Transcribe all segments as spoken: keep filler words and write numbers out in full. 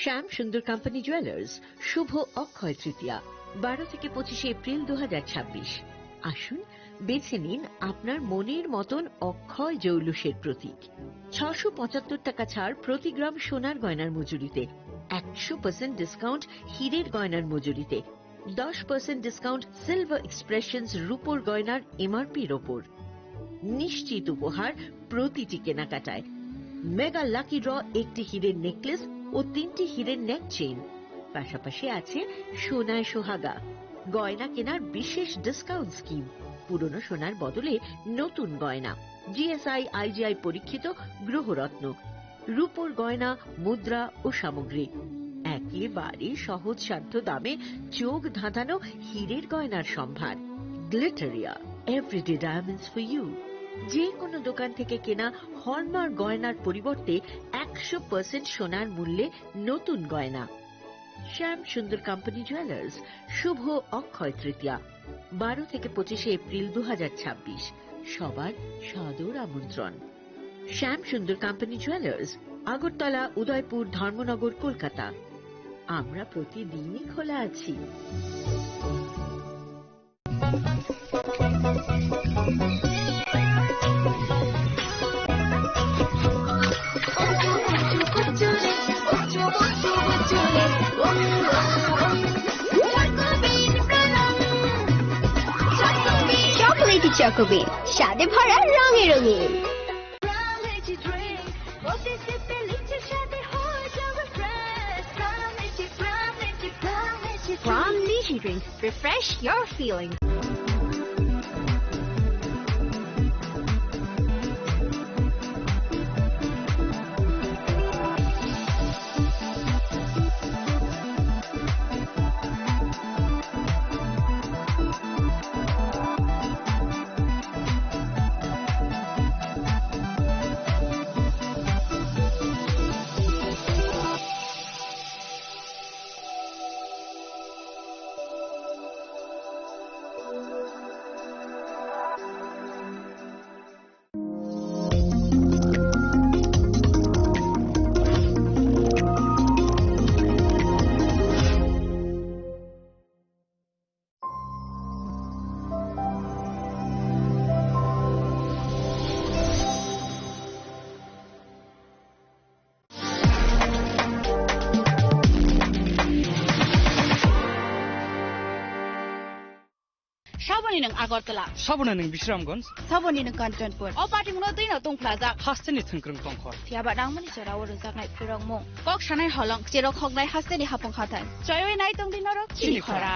শ্যাম সুন্দর company jewellers, শুভ অক্ষয় তৃতীয়া, বারো থেকে পঁচিশে এপ্রিল দু হাজার ছাব্বিশ। আসুন, বেছে নিন আপনার মনের মতন অক্ষয় জৌলুসের প্রতীক। ছশো পঁচাত্তর টাকা ছাড় প্রতি গ্রাম সোনার গয়নার মজুরিতে, একশো পার্সেন্ট ডিসকাউন্ট হীরের গয়নার মজুরিতে, দশ পার্সেন্ট ডিসকাউন্ট সিলভার এক্সপ্রেশনস রূপোর গয়নার এমআরপির ওপর। নিশ্চিত উপহার প্রতিটি কেনাকাটায়। মেগা লাকি ড্র, একটি হীরের নেকলেস ও তিনটি হীরের নেক চেইন। পাশাপাশি আছে সোনায় সোহাগা, গয়না কেনার বিশেষ ডিসকাউন্ট স্কিম, পুরনো সোনার বদলে নতুন গয়না, জিএসআই আইজিআই পরীক্ষিত গ্রহরত্ন, রূপোর গয়না, মুদ্রা ও সামগ্রী। একেবারে সহজসাধ্য দামে চোখ ধাঁধানো হীরের গয়নার সম্ভার। Glitteria, everyday diamonds for you. যে কোনো দোকান থেকে কেনা হলমার্ক গয়নার পরিবর্তে একশো পার্সেন্ট সোনার মূল্যে নতুন গয়না। শ্যাম সুন্দর কোম্পানি জুয়েলার্স, শুভ অক্ষয় তৃতীয়া, বারো থেকে পঁচিশে এপ্রিল দু হাজার ছাব্বিশ। সবার সাদর আমন্ত্রণ। শ্যাম সুন্দর কোম্পানি জুয়েলার্স, আগরতলা, উদয়পুর, ধর্মনগর, কলকাতা। আমরা প্রতিদিনই খোলা আছি। চকোলেটি চকোবিন, স্বাদে ভরা, রঙে রঙিন। Plum Lychee drink, প্রতি সিপে লিচি স্বাদে হয়ে যাবে fresh। Plum Lychee, Plum Lychee, Plum Lychee drink। Refresh your feeling. Saboni nwng Agartala. Saboni nwng Bisramganj. Saboni nwng Kanchanpur. O party mungno twi no tongphlajak. Hasteni thwngkwrwng tongkhor. Phiya ba nangmani jora o rwjaknai phirokmung. Kok sanai holong, cherok hoknai hasteni hapung hathai. Choiwi nai tongdi norok chini khora.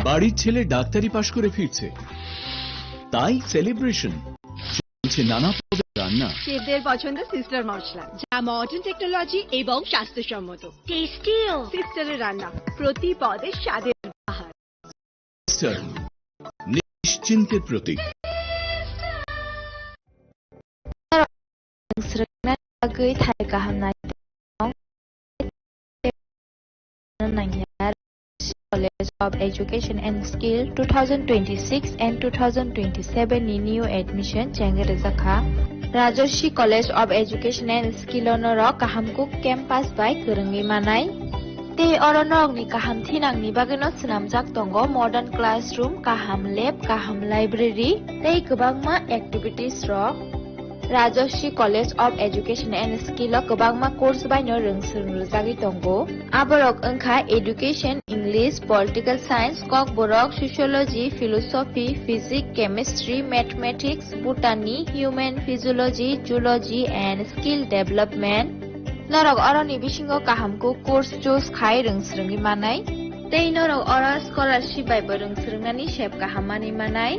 বাড়ির ছেলে ডাক্তারি পাশ করে ফিরছে, তাই সেলিব্রেশন। চলছে নানা পদের রান্না। শেফদের পছন্দ সিস্টার মশলা, যা মডার্ন টেকনোলজি এবং স্বাস্থ্যসম্মত। টেস্টিও। সিস্টারের রান্না, প্রতি পদে স্বাদের বাহার। সিস্টার, নিশ্চিন্তের প্রতীক। Srwngna bagwi thai kaham nai tongmani nangya. College of Education and Skill two thousand twenty-six and two thousand twenty-seven ni new admission chengwi rwjak kha. Rajarshi College of Education and Skill o norok kaham kuk campus bai kwrwngwi manai. Tei oro norokni kaham thinangni bagwino swnamjak tongo modern classroom, kaham lab, kaham library tei kwbangma activities rok. Rajashree College of Education and Skill o kwbangma course bai no rwng swrwng rwjagwi tongo. Aborok wngkha Education, English, Political Science, Kokborok, Sociology, Philosophy, Physics, Chemistry, Mathematics, Botany, Human Physiology, Zoology and Skill Development. Norok oroni bisingo kaham kuk course choose khai rwng swrwngwi manai. Tei norok oro scholarship bai bo rwng swrwngnani sep kaham manwi manai.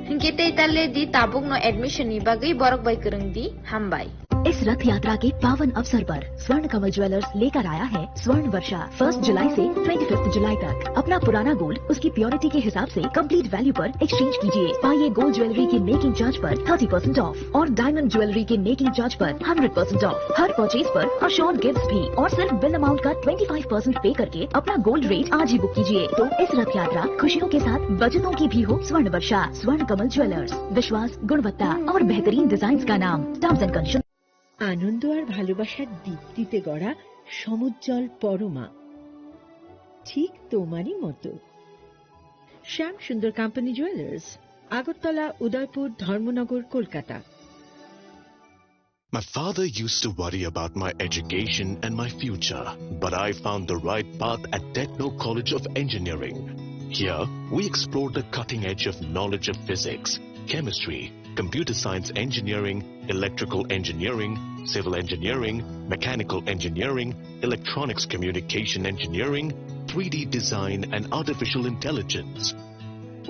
Hinkhe tei ta le di tabukno admission ni bagwi borok bai kwrwng di. Hambai. इस रथ यात्रा के पावन अवसर पर स्वर्ण कमल ज्वेलर्स लेकर आया है स्वर्ण वर्षा। फर्स्ट जुलाई से ट्वेंटी फिफ्थ जुलाई तक अपना पुराना गोल्ड उसकी प्योरिटी के हिसाब से कंप्लीट वैल्यू पर एक्सचेंज कीजिए। पाइए गोल्ड ज्वेलरी के मेकिंग चार्ज पर थर्टी परसेंट ऑफ और डायमंड ज्वेलरी के मेकिंग चार्ज पर हंड्रेड परसेंट ऑफ। हर परचेज पर अश्योर्ड गिफ्ट्स भी और सिर्फ बिल अमाउंट का ट्वेंटी फाइव परसेंट पे करके अपना गोल्ड रेट आज ही बुक कीजिए। तो इस रथ यात्रा खुशियों के साथ बचतों की भी हो। स्वर्ण वर्षा, स्वर्ण कमल ज्वेलर्स, विश्वास, गुणवत्ता और बेहतरीन डिजाइन का नाम। Terms and condition. আনন্দ আর ভালোবাসার দীপ্তিতে গড়া সমুজ্জ্বল পরমা, ঠিক তোমারই মতো। শ্যাম সুন্দর কোম্পানি জুয়েলার্স, আগরতলা, উদয়পুর, ধর্মনগর, Kolkata. My father used to worry about my education and my future, but I found the right path at Techno College of Engineering. Here, we explore the cutting edge of knowledge of physics, chemistry, computer science engineering, electrical engineering, civil engineering, mechanical engineering, electronics communication engineering, three D design, and artificial intelligence.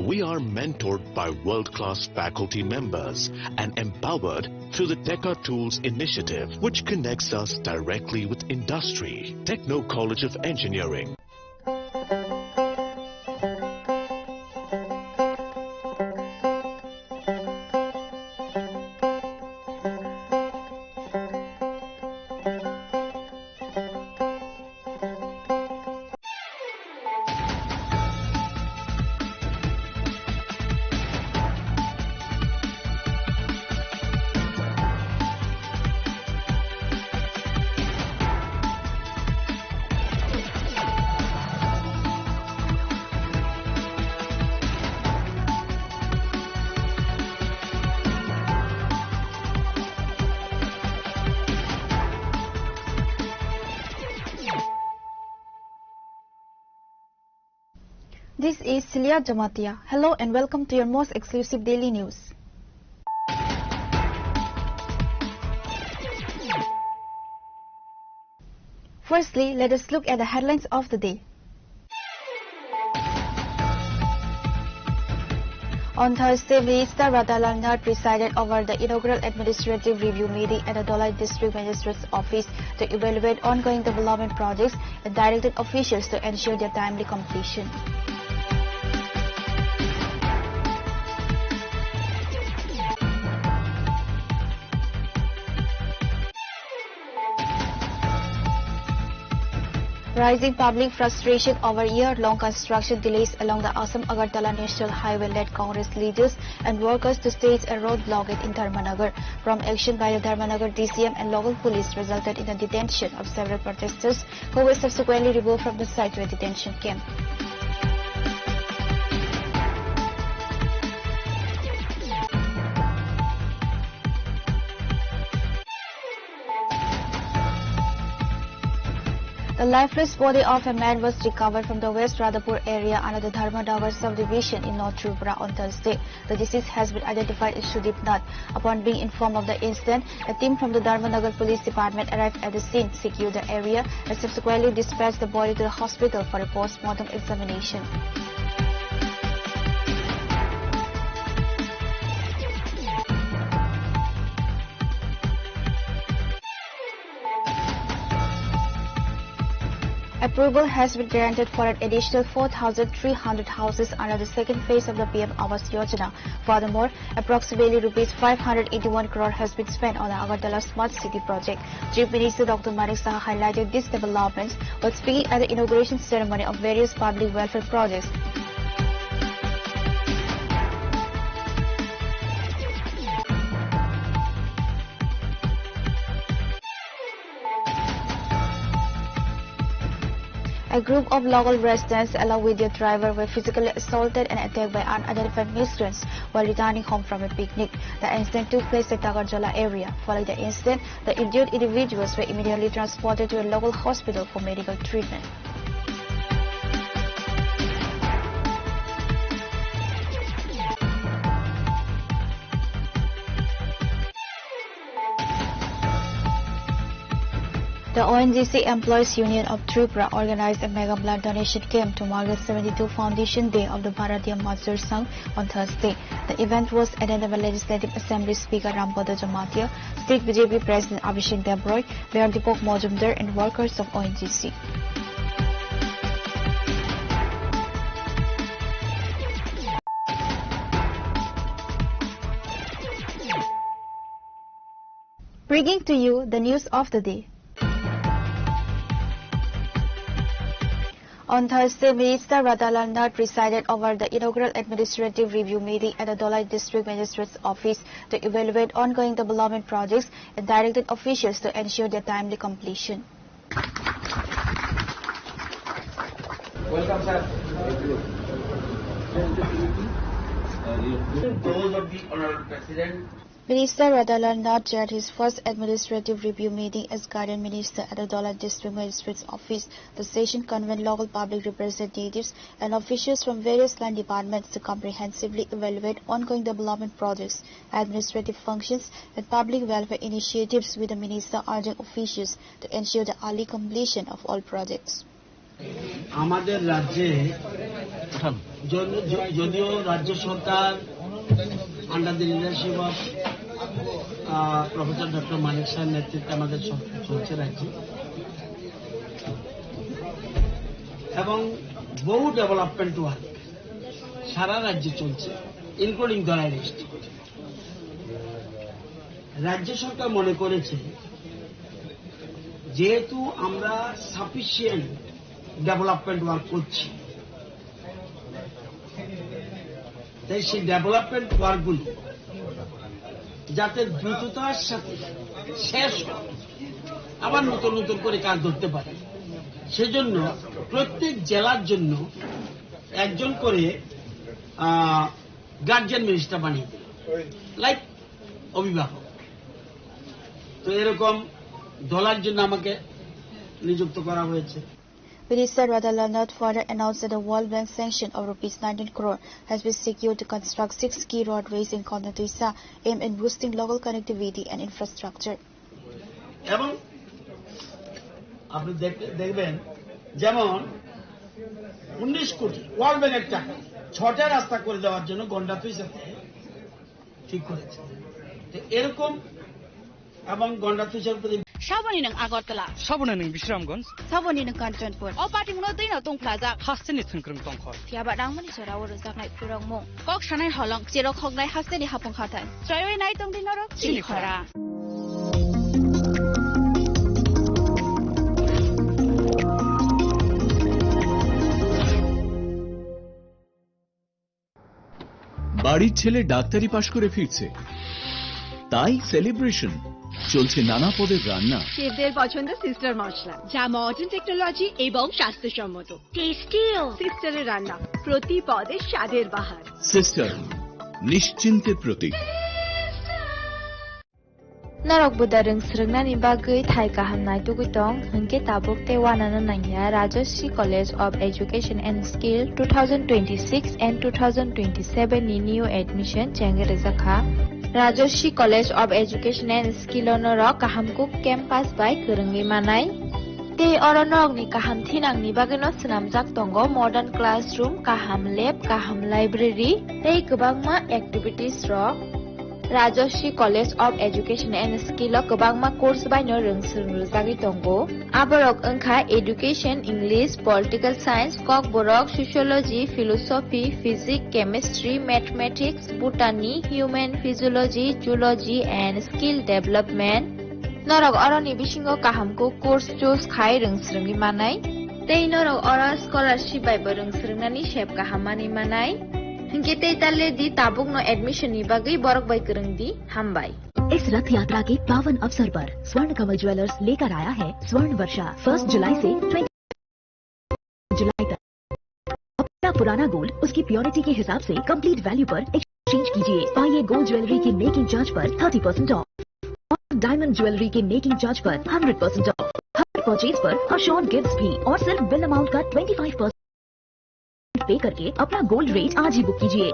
We are mentored by world-class faculty members and empowered through the Teka Tools initiative, which connects us directly with industry. Techno College of Engineering. This is Celia Jamatia. Hello and welcome to your most exclusive daily news. Firstly, let us look at the headlines of the day. On Thursday, Minister Radhalal Nath presided over the inaugural administrative review meeting at the Dholai District Magistrate's office to evaluate ongoing development projects and directed officials to ensure their timely completion. Rising public frustration over year-long construction delays along the Assam-Agartala National Highway led Congress leaders and workers to stage a road blockade in Dharmanagar. Prompt action by the Dharmanagar D C M and local police resulted in the detention of several protesters, who were subsequently removed from the site to a detention camp. The lifeless body of a man was recovered from the West Radhapur area under the Dharmanagar subdivision in North Tripura on Thursday. The deceased has been identified as Sudip Nath. Upon being informed of the incident, a team from the Dharmanagar Police Department arrived at the scene, secured the area, and subsequently dispatched the body to the hospital for a post-mortem examination. Approval has been granted for an additional four thousand three hundred houses under the second phase of the P M Awas Yojana. Furthermore, approximately rupees five hundred eighty-one crore has been spent on the Agartala Smart City project. Chief Minister Doctor Manik Saha highlighted these developments while speaking at the inauguration ceremony of various public welfare projects. A group of local residents, along with their driver, were physically assaulted and attacked by unidentified migrants while returning home from a picnic. The incident took place at Takarjala area. Following the incident, the injured individuals were immediately transported to a local hospital for medical treatment. The O N G C Employees Union of Tripura organized a mega blood donation camp to mark the seventy-two foundation day of the Bharatiya Mazdoor Sangh on Thursday. The event was attended by Legislative Assembly Speaker Rampada Jamatia, State B J P President Abhishek Debbarma, Mayor Deepak Majumdar, and workers of O N G C. Bringing to you the news of the day. On Thursday, Minister Radhalal Nath presided over the inaugural administrative review meeting at the Dholai District Magistrate's office to evaluate ongoing development projects and directed officials to ensure their timely completion. Welcome, sir. Those of the Honorable President. Minister Radhalal Nath chaired his first administrative review meeting as Guardian Minister at the Dholai District Magistrate's office. The session convened local public representatives and officials from various line departments to comprehensively evaluate ongoing development projects, administrative functions, and public welfare initiatives, with the minister urging officials to ensure the early completion of all projects. আমাদের রাজ্যে য-, য-, যদিও রাজ্য সরকার under the leadership of, ah, professor doctor Manik সাহার নেতৃত্বে আমাদের সরকার চলছে রাজ্যে, এবং বহু ডেভেলপমেন্ট ওয়ার্ক সারা রাজ্যে চলছে, ইনক্লুডিং ধলাই ডিস্ট্রিক্ট। রাজ্য সরকার মনে করেছে, যেহেতু আমরা সাফিসিয়েন্ট ডেভেলপমেন্ট ওয়ার্ক করছি, তাই সেই ডেভেলপমেন্ট ওয়ার্কগুলি যাতে দ্রুততার সাথে শেষ হয়, আবার নতুন নতুন করে কাজ ধরতে পারে, সেজন্য প্রত্যেক জেলার জন্য একজন করে, আহ, গার্জিয়ান মিনিস্টার বানিয়ে দিল, লাইক অভিভাবক। তো এরকম ধলাইর জন্য আমাকে নিযুক্ত করা হয়েছে। Minister Radhalal Nath further announced that the World Bank sanction of rupees nineteen crore has been secured to construct six key roadways in Kondatuisa, aimed at boosting local connectivity and infrastructure. এবং আপনি দেখ-, দেখবেন, যেমন উনিশ কোটি ওয়ার্ল্ড ব্যাংকের টাকা ছটা রাস্তা করে দেওয়ার জন্য গন্ডাতুইসাতে ঠিক করেছে। তো এরকম এবং গন্ডাতুইসার প্রতি Saboni nwng Agartala. Saboni nwng Bisramganj. Saboni nwng Kanchanpur. O patimungno twino tungphlajak. Hasteni thwngkwrwng tongkhor. Phiyaba nangmani jorao rwjaknai phurokmung. Kok sanai holong, cherok hoknai hasteni hapung hathai. Chwraiwi nai tongdi norok chini khora. বাড়ির ছেলে ডাক্তারি পাশ করে ফিরছে, তাই সেলিব্রেশন। চলছে নানা পদের রান্না। শেফদের পছন্দ সিস্টার মশলা, যা মডার্ন টেকনোলজি এবং স্বাস্থ্যসম্মত। টেস্টিও সিস্টারের রান্না, প্রতি পদে স্বাদের বাহার। সিস্টার, নিশ্চিন্তের প্রতীক। Norok buda rwng swrwngnani bagwi thai kaham naitugwi tong, hwnkhe tabuk tei uanano nangya Rajashree College of Education and Skill two thousand twenty-six and two thousand twenty-seven ni new admission chengwi rwjakha. Rajashree College of Education and Skill o norok kaham kuk campus bai kwrwngwi manai. Tei oro norokni kaham thinangni bagwino swnamjak tongo modern classroom, kaham lab, kaham library tei kwbangma activities rok. Rajashree College of Education and Skill o kwbangma course baino rwng swrwng rwjagwi tongo. Aborok wngkha Education, English, Political Science, Kokborok, Sociology, Philosophy, Physics, Chemistry, Mathematics, Botany, Human Physiology, Zoology and Skill Development. Norok oroni bisingo kaham kuk course choose khai rwng swrwngwi manai. Tei norok oro scholarship bai bo rwng swrwngnani sep kaham manwi manai. Hinkhe tei tale di tabukno admission ni bagwi borok bai kwrwng di. Hambai. इस रथ यात्रा के पावन अवसर पर स्वर्ण कमल ज्वेलर्स लेकर आया है स्वर्ण वर्षा। फर्स्ट जुलाई से ट्वेंटी पुराना गोल्ड उसकी प्योरिटी के हिसाब से कंप्लीट वैल्यू पर एक्सचेंज कीजिए। पाइए गोल्ड ज्वेलरी की मेकिंग चार्ज पर थर्टी परसेंट ऑफ और डायमंड ज्वेलरी की मेकिंग चार्ज पर हंड्रेड परसेंट ऑफ। हर परचेज पर अशोर्ड गिफ्ट्स भी और सिर्फ बिल अमाउंट का ट्वेंटी फाइव परसेंट पे करके अपना गोल्ड रेट आज ही बुक कीजिए।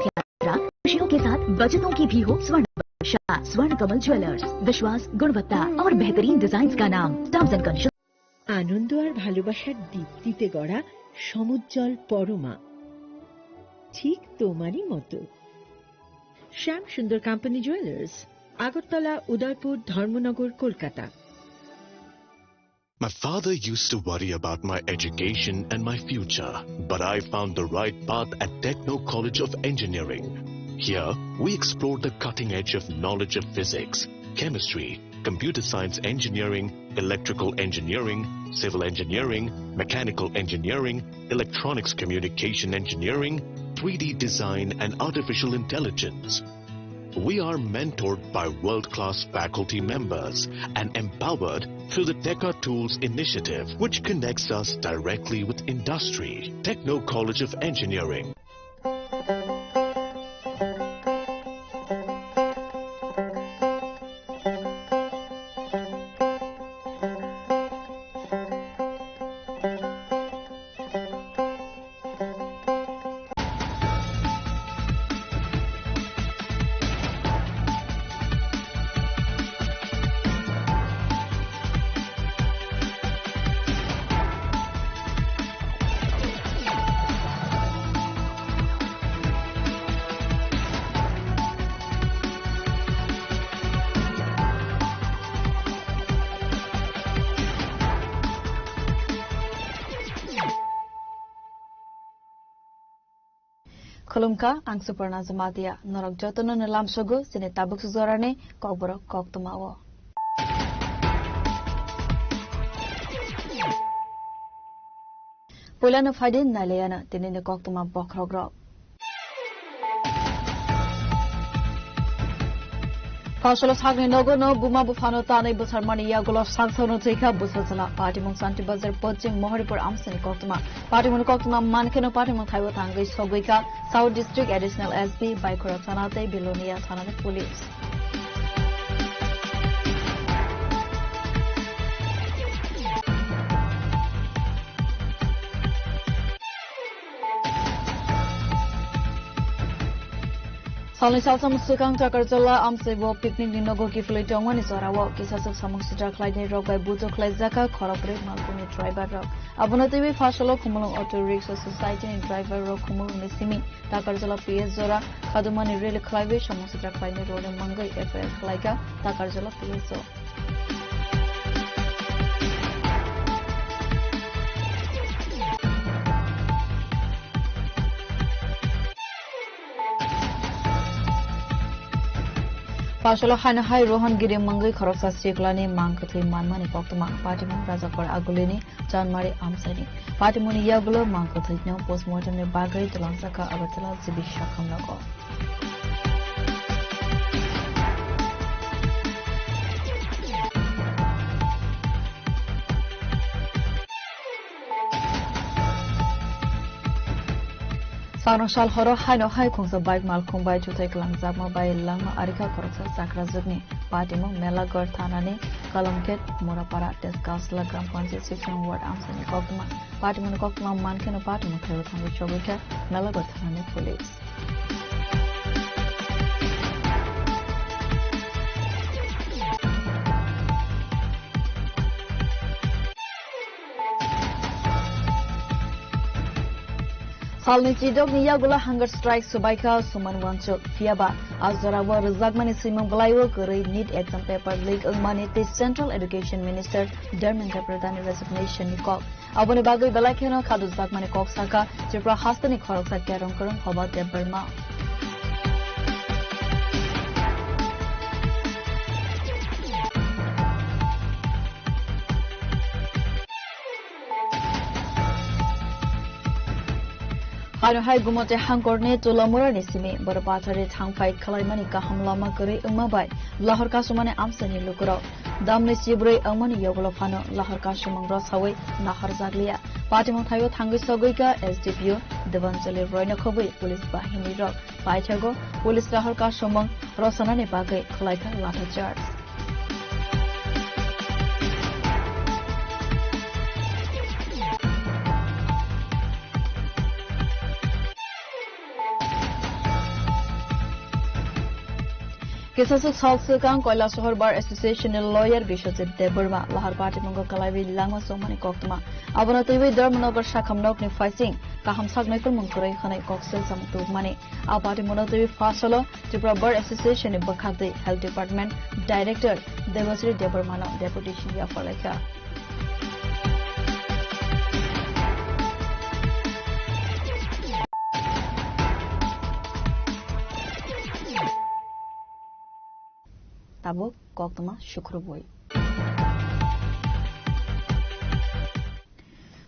यात्रा खुशियों के साथ बचतों की भी हो। स्वर्ण वर्षा, स्वर्ण कमल ज्वेलर्स, विश्वास, गुणवत्ता और बेहतरीन डिजाइन का नाम। Terms and condition. আনন্দ আর ভালোবাসার দীপ্তিতে গড়া সমুজ্জ্বল পরমা, ঠিক তোমারই মতো। শ্যাম সুন্দর কোম্পানি জুয়েলার্স, আগরতলা, উদয়পুর, ধর্মনগর, Kolkata. My father used to worry about my education and my future, but I found the right path at Techno College of Engineering. Here, we explore the cutting edge of knowledge of physics, chemistry, computer science engineering, electrical engineering, civil engineering, mechanical engineering, electronics communication engineering, three D design, and artificial intelligence. We are mentored by world-class faculty members and empowered through the Teka Tools initiative, which connects us directly with industry. Techno College of Engineering. Khulumkha, ang Suparna Jamatia. Norok jotono no lamsogo chini tabuk sujorani kokborok koktwmao. Puilano phaidi nailaiano tinini koktwma bokhorokrok. Phasalo sakni nogo no buma buphano tanwi bwsarmani yagulo sangsano thwikha bwsajwla. Patimung Santi Bazar Pochin Mohoripur amsani koktwma. Patimungni koktwma mankheno patimung thaibo thangwi sogwikha South District Additional S P, Baikora Thana tei Belonia Thana ni police. Salni salsam swkang Takarjala amsaibo picnic ni nogo kiphilwi tongmani jorao kisaswk samung sitra khlainai rok bai bujo khlaijak kha khorokbrwi malkhungni driver rok. Abono twiwi phasalo Khumulwng Auto Rickshaw Society ni driver rok Khumulwng ni simi Takarjala P S jora khadumani rally khlaiwi samung sitra khlainai rokni mangwi F I R khlaikha Takarjala P S o. Phasalo haino hai Rohan Giri mangwi khoroksa siklani mang kwthwi manmani koktwma patimung Rajakor Agulini Chanmari amchaini. Patimungni yagulo mang kwthwino postmortem ni bagwi twlangjakha Agartala G B Sakham nogo. Sakno sal horo haino hai khungsa bike malkhung bai chuthai kwlangjakma bai langma arikha khoroksa chakrajwkni. Patimung Melagor thanani Kalamkhet Morapara Tesgasla Gram Panchayat Sixth Ward amsani koktwma. Patimungni koktwma mankheno patimung thaibo thangwi chogwikha Melagor thanani police. Salni chidokni yagulo hunger strike swbaikha Suman Wangchuk. Phiyaba a jorao rwjakmani swimung bwlaio kwrwi NEET exam paper leak wngmani tei Central Education Minister Dharmendra Pradhanni resignation ni kok. Aboni bagwi belai kheno khadujakmani kok sakha Tripura hasteni khoroksa kerong kwrwng Hoba Debbarma. Haino hai Gumoti hangkorni Tulamurani simi Boropathari thangphai khwlaimani kaham lama kwrwi wngma bai lahor kasumani amchaini lukurok damni chibrwi wngmani yagulo phano lahor kasumung rwsawi naharjakliya. Patimung thaio thangwi sogwi kha S D P O Debanjali Roy no khobwi police bahini rok paithago police rahor kasomung rosanani bagwi khwlaikha lathacharge. Kisaswk sal swkang Koilasohor Bar Association ni lawyer Biswajit Debbarma lahar patimungo kalaiwi langma chongmani koktwma. Abono twiwi Dharmanagar sakham nokni phaising kaham saknai kulmung kwrwi hwnwi kok selsamung tubumani. A patimungo twiwi phasalo Tripura Bar Association ni bwkhaktwi Health Department Director Debasri Debbarmano deputation yapharlaikha. Tabuk koktwma sukrubwi.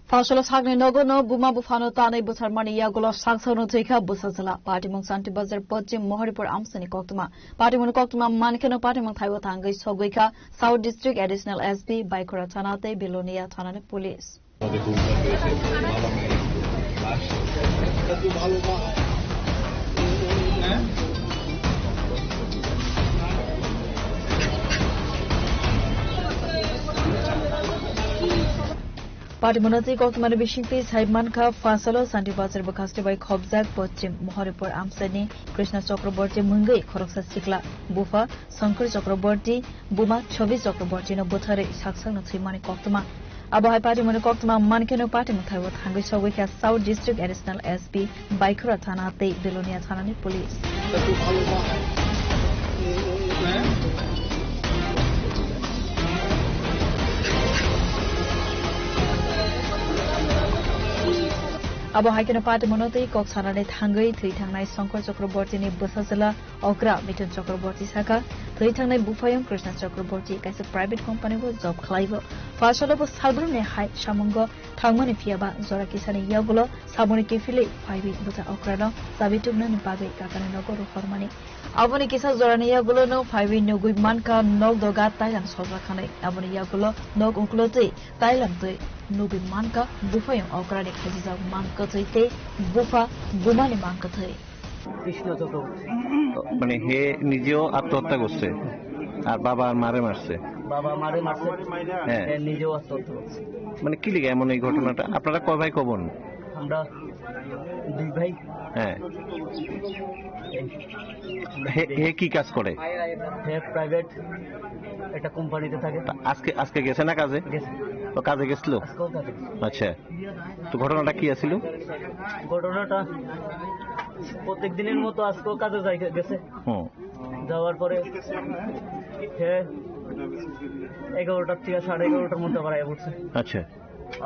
Phasalo sakni nogo no buma buphano tanwi bwsarmani yagulo saksa no thwikha bwsajwla. Patimung Santi Bazar Pojim Mohoripur amsani koktwma. Patimung koktwma mankheno patimung thaibo thangwi sogwi kha South District Additional S P Baikhora Thana tei Belonia Thana ni police. Patimung twi koktwmani bisingtwi sai mankha, phasalo Santi Bazar bwkhaste bai khobjak Poschim Mohoripur amchaini Krishna Chakraborty mungwi khoroksa sikla bupha Shankar Chakraborty, buma Chhobi Chakraborty no bwtharwi saksakno thwimani koktwma. Abo hai patimungni koktwma mankheno patimung thaibo thangwi sogwi kha South District Additional S P Baikhura Thana tei Belonia Thana ni police. Abo hai kheno patimungno twi kok sanani thangwi thwi thangnai Shankar Chakraborty ni bwsajwla okra Mithun Chakraborty sakha, thwi thangnai buphayung Krishna Chakraborty kaisa private company o job khlaibo. Phasalo bo salbrumni hai samungo thangmani phiyaba jora kisani yagulo saboni kiphilwi phaiwi bwsa okrano chabi tubunani bagwi kakani nogo rohormani. Aboni kisa jorani yagulo no phaiwi nugwi mankha nok doga tailam sojak khanai. Aboni yagulo nok ukulotwi tailam twi nugwi mankha buphayung okrani khajijak mang kwthwi tei bupha bumani mang kwthwi. Krishna Chakraborty. মানে হে নিজেও আত্মহত্যা করছে আর বাবা আর মারে মারছে। বাবা মারে মারছে, হ্যাঁ। হে নিজেও আত্মহত্যা করছে। মানে কি লিগে এমন এই ঘটনাটা? আপনারা কয় ভাই কয় বোন? আমরা দুই ভাই। হ্যাঁ। এই। হে, হে কি কাজ করে? হে প্রাইভেট একটা কোম্পানিতে থাকে। তা আজকে, আজকে গেছে না কাজে? গেছে। তো কাজে গেছিল? আজকেও কাজে গেছে। আচ্ছা। তো ঘটনাটা কি আছিল? ঘটনাটা প্রত্যেক দিনের মতো আজকেও কাজে যাই গেছে। হুম। যাওয়ার পরে হে এগারোটার থেকে সাড়ে এগারোটার মধ্যে আবার আয়া পড়ছে। আচ্ছা।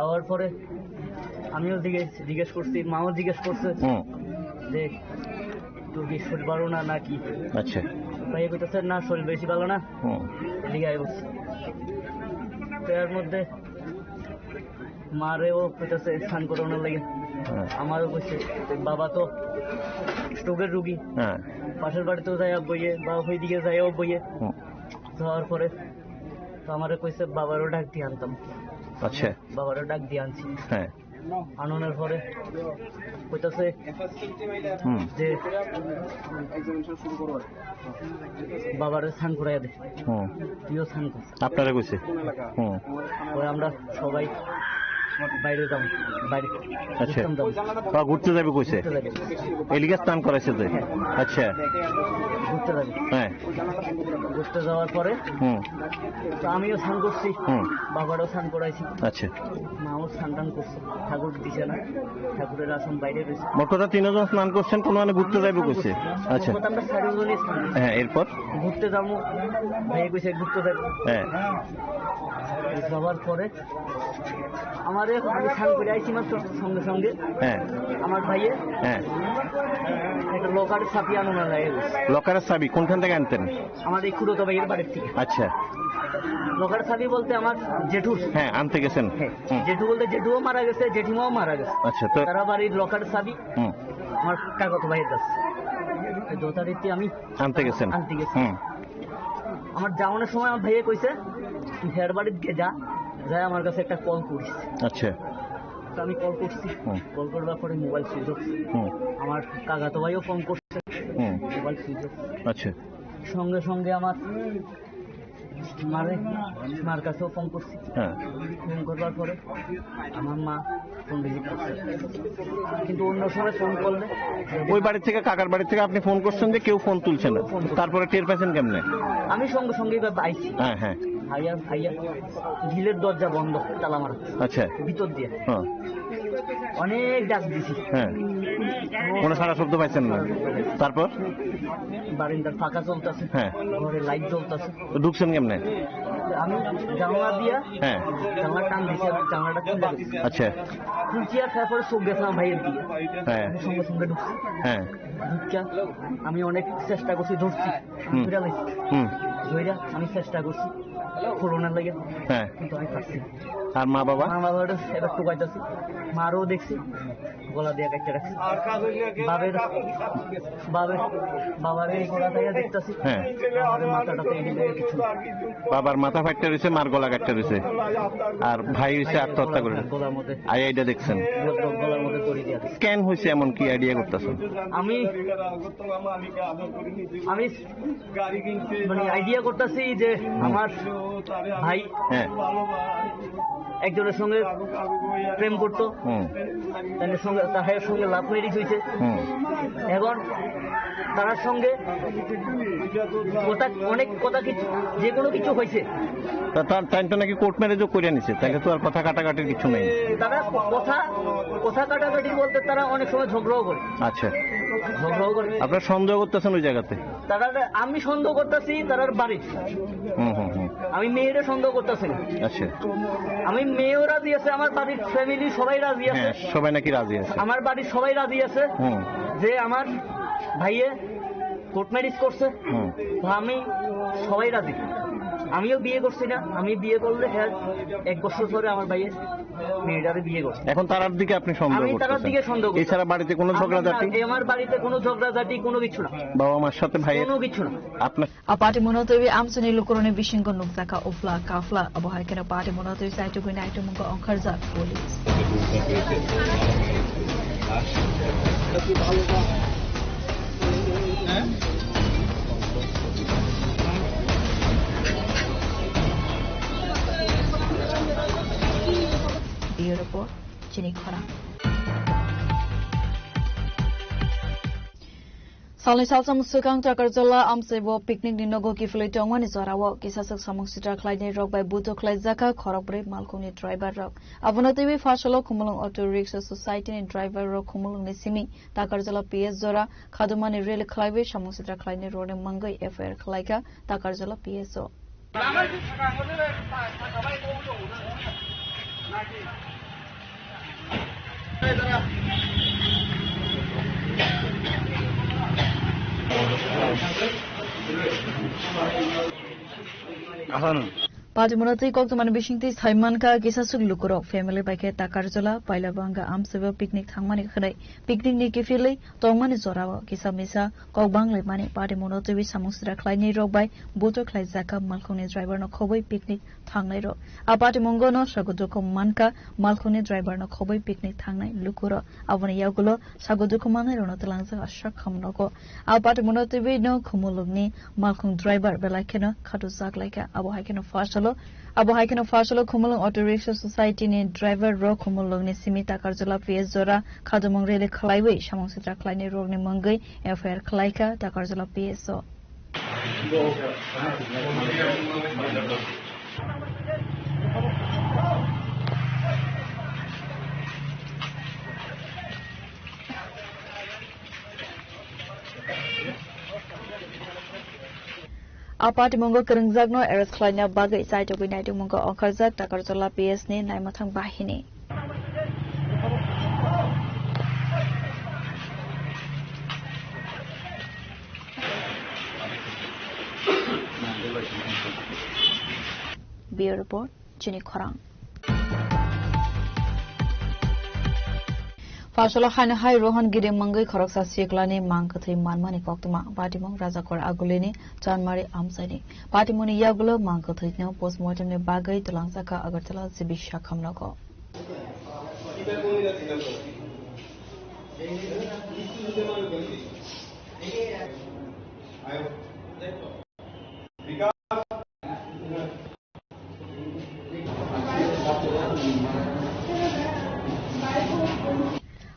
আওয়ার পরে আমিও জিজ্ঞেস, জিজ্ঞেস করছি, মাও জিজ্ঞেস করছে হুম। যে, "তোর কি শরীর ভালো না নাকি?" আচ্ছা। ভাইয়া কইতেছে, "না, শরীর বেশি ভালো না।" হুম। এদিকে আয়া পড়ছে। তো এর মধ্যে মারেও কইতাছে স্নান করানোর লাগি। হ্যাঁ। আমারও কইছে, বাবা তো স্ট্রোকের রুগী। হ্যাঁ। পাশের বাড়িতেও যাইয়া বইয়ে বা ওইদিকে যাইয়াও বইয়ে। হুম। যাওয়ার পরে তো আমারে কইছে বাবারও ডাক দিয়ে আনতাম। আচ্ছা। বাবারও ডাক দিয়ে আনছি। হ্যাঁ। আনানোর পরে কইতাছে হুম। যে বাবারে স্নান করাইয়া দে। হুম। তুইও স্নান কর। আপনারা কইছে? হুম। পরে আমরা সবাই বাইরে যাবো, বাইরে আচ্ছা। ঘুরতাম যাবো। বা ঘুরতে যাবে কইছে? ঘুরতে যাবে। এলিগা স্নান করাইছে যে? হ্যাঁ। আচ্ছা। ঘুরতে যাবে। হ্যাঁ। ঘুরতে যাওয়ার পরে হুম। তো আমিও স্নান করছি, হুম। বাবারও স্নান করাইছি। আচ্ছা। মাও স্নান টান করছে, ঠাকুর দিছে না, ঠাকুরের আসন বাইরে রয়েছে। মোট কথা তিনজন স্নান করছেন, কোনো মানে ঘুরতে যাইব কইছে? আচ্ছা। মোট কথা আমরা চারজনই স্নান করছি। হ্যাঁ, এরপর? ঘুরতে যাবো, ভাইয়ে কইছে ঘুরতে যাবো। হ্যাঁ। যাওয়ার পরে আমারে, আমি স্নান করে আইছি মাত্র, সঙ্গে সঙ্গে হ্যাঁ। আমার ভাইয়ে হ্যাঁ। একটা লকারের চাবি আনো না লাগে। লকারের চাবি কোনখান থেকে আনতেন? আমার এই খুড়ো তো ভাইয়ের বাড়ির থেকে। আচ্ছা। লকারের চাবি বলতে আমার জেঠুর। হ্যাঁ, আনতে গেছেন। হ্যাঁ, হুম। জেঠু বলতে জেঠুও মারা গেছে, জেঠিমাও মারা গেছে। আচ্ছা, তো তারা বাড়ির লকারের চাবি হুম। আমার কাকাতো ভাইয়ের কাছে। তো যথারীতি আমি আনতে গেছেন? আনতে গেছি। হুম। আমার যাওয়ানোর সময় আমার ভাইয়ে কইছে, "তুই হের বাড়িত গে যা, যাই আমার কাছে একটা কল করিস।" আচ্ছা। আমি কল করছি। হুম। কল করার পরে মোবাইল সুইচ অফ। হুম। আমার কাকাতো ভাইও ফোন করছে। হুম। Mobile switch off. আচ্ছা। সঙ্গে সঙ্গে আমার মারে, মার কাছেও ফোন করছি। হ্যাঁ। ফোন করবার পরে আমার মা ফোন রিসিভ করছে, কিন্তু অন্য সময় ফোন করলে ওই বাড়ি থেকে, কাকার বাড়ি থেকে আপনি ফোন করছেন যে কেউ ফোন তুলছে না, ফোন করছে। তারপরে টের পেয়েছেন কেমনে? আমি সঙ্গে সঙ্গে এবার আইছি। হ্যাঁ, হ্যাঁ। আইয়া, আইয়া গ্রিলের দরজা বন্ধ, তালা মারা। আচ্ছা। ভিতর দিয়ে। হ্যাঁ। অনেক ডাক দিছি। হ্যাঁ। কোনো সাড়া শব্দ পাইছেন না? তারপর? বারিন্দার ফাঁকা চলতেছে। হ্যাঁ। ঘরে লাইট জ্বলতেছে। তো ঢুকছেন কেমনে? আমি জানলা দিয়া, হ্যাঁ। জানলা টান দিছি, জানলাটা খুলে দিছি। আচ্ছা। খুলছি আর তারপরে চোখ গেছে আমার ভাইয়ের দিকে। হ্যাঁ। আমি সঙ্গে সঙ্গে ঢুকছি। হ্যাঁ। ঢুকিয়া আমি অনেক চেষ্টা করছি, ধরছি। হুম। ধরে লাইছি। হুম। ধইরা আমি চেষ্টা করছি, খুলনার লাগে। হ্যাঁ। কিন্তু আমি পারছি না। আর মা বাবা? মা বাবা ওটা এবার টুকাইতেছি, মারও দেখছি। গলা দিয়ে কাটতে রাখছি। বাবার, বাবার, বাবার এই গলা দিয়ে দেখতেছি। হ্যাঁ। বাবার মাথাটা তো এদিকে কিছু। বাবার মাথা ফাটতে রয়েছে, মার গলা কাটতে রয়েছে। আর ভাই হইছে আত্মহত্যা করে। গলার মধ্যে। আই আইডিয়া দেখছেন? গলার মধ্যে দড়ি দিয়ে আছে। কেন হয়েছে এমন কি আইডিয়া করতেছেন? আমি, আমি মানে আইডিয়া করতেছি যে আমার ভাই হ্যাঁ। একজনের সঙ্গে প্রেম করতো, হুম। তার সঙ্গে, তার সঙ্গে লাভ ম্যারেজ হয়েছে। হুম। এখন তার সঙ্গে কথা, অনেক কথা কিছু, যে কোনো কিছু হয়েছে। তা তার, তাই তো নাকি কোর্ট ম্যারেজও করে নিছে, তাহলে তো আর কথা কাটাকাটির কিছু নেই। তারা কথা, কথা কাটাকাটি বলতে তারা অনেক সময় ঝগড়াও করে। আচ্ছা। ঝগড়াও করে। আপনারা সন্দেহ করতেছেন ওই জায়গাতে? তারা, আমি সন্দেহ করতেছি তারার বাড়ি। হুম, হুম, হুম। আমি মেয়েরে সন্দেহ করতেছি না। আচ্ছা। আমি মেয়েও রাজি আছে, আমার বাড়ির ফ্যামিলি সবাই রাজি আছে। হ্যাঁ, সবাই নাকি রাজি আছে। আমার বাড়ির সবাই রাজি আছে হুম। যে আমার ভাইয়ে কোর্ট ম্যারেজ করছে। হুম। তো আমি সবাই রাজি। আমিও বিয়ে করছি না, আমি বিয়ে করলে হ্যাঁ এক বছর পরে আমার ভাইয়ে মেয়েটারে বিয়ে করছে। এখন তারার দিকে আপনি সন্দেহ আমি তারার করতেছেন? দিকে সন্দেহ করছি। এছাড়া বাড়িতে কোনো আমি ঝগড়াঝাটি? না, আমার বাড়িতে কোনো ঝগড়াঝাটি, কোনো কিছু না। বাবা মার সাথে ভাইয়ের? কোনো কিছু না। আপনার A party monotwi amchini lukurokni bisingo nukjakha uphla kaphla, abo hai kheno party monotwi chaitugwi naitukmungo ongkharjak police. Bureau report, Chini Khorang. Salni salsa swkang Takarjala amchaibo picnic ni nogo kiphilwi tongmani jorao kisaswk samung sitra khlainai rok bai buto khlaijakha khorokbrwi malkhungni driver rok. Abono twiwi Pharsalo Khumulwng Auto Rickshaw Society ni driver rok Khumulwngni simi Takarjala P S jora khadumani rally khlaiwi samung sitra khlainai rokni mungwi F I R khlaikha Takarjala P S o. Ahanu. Party monotwi koktwmani bisingtwi saimankha kisaswk lukurok family bai khe Takarjala Pailabanga amchaibo picnic thangmani khwnwi picnic ni kiphilwi tongmani jorao kisa misa kok banglaimani party monotwi samung sitra khlainai rok bai buto khlaijakha malkhungni driver no khobwi picnic thangnai rok. A party mongo no sago dukhu mankha malkhungni driver no khobwi picnic thangnai lukurok. Aboni yagulo sago dukhu manai rokno twlangjak aswk kham nogo. A party monotwi no Khumulwngni malkhung driver belai kheno khatujak laikha. Abo hai kheno Pharsalo, abo hai kheno Pharsalo Khumulwng Auto Rickshaw Society ni driver rok Khumulwngni simi Takarjala P S jora khadumung rally khlaiwi samung sitra khlainai rokni mungwi F I R khlaikha Takarjala P S o. A party mongo kwrwngjakno arrest khlaina bagwi chaitugwi naitukmungo ongkharjak Takarjala P S ni naimwthang bahini. Bureau report, Chini Khorang. Pharsalo haino hai Rohan Giri mungwi khoroksa siklani mang kwthwi manmani koktwma. Patimung Rajakor Agulini Chanmari amchaini. Patimungni yagulo mang kwthwino postmortemni bagwi twlangjakha Agartala G B Sakham nogo.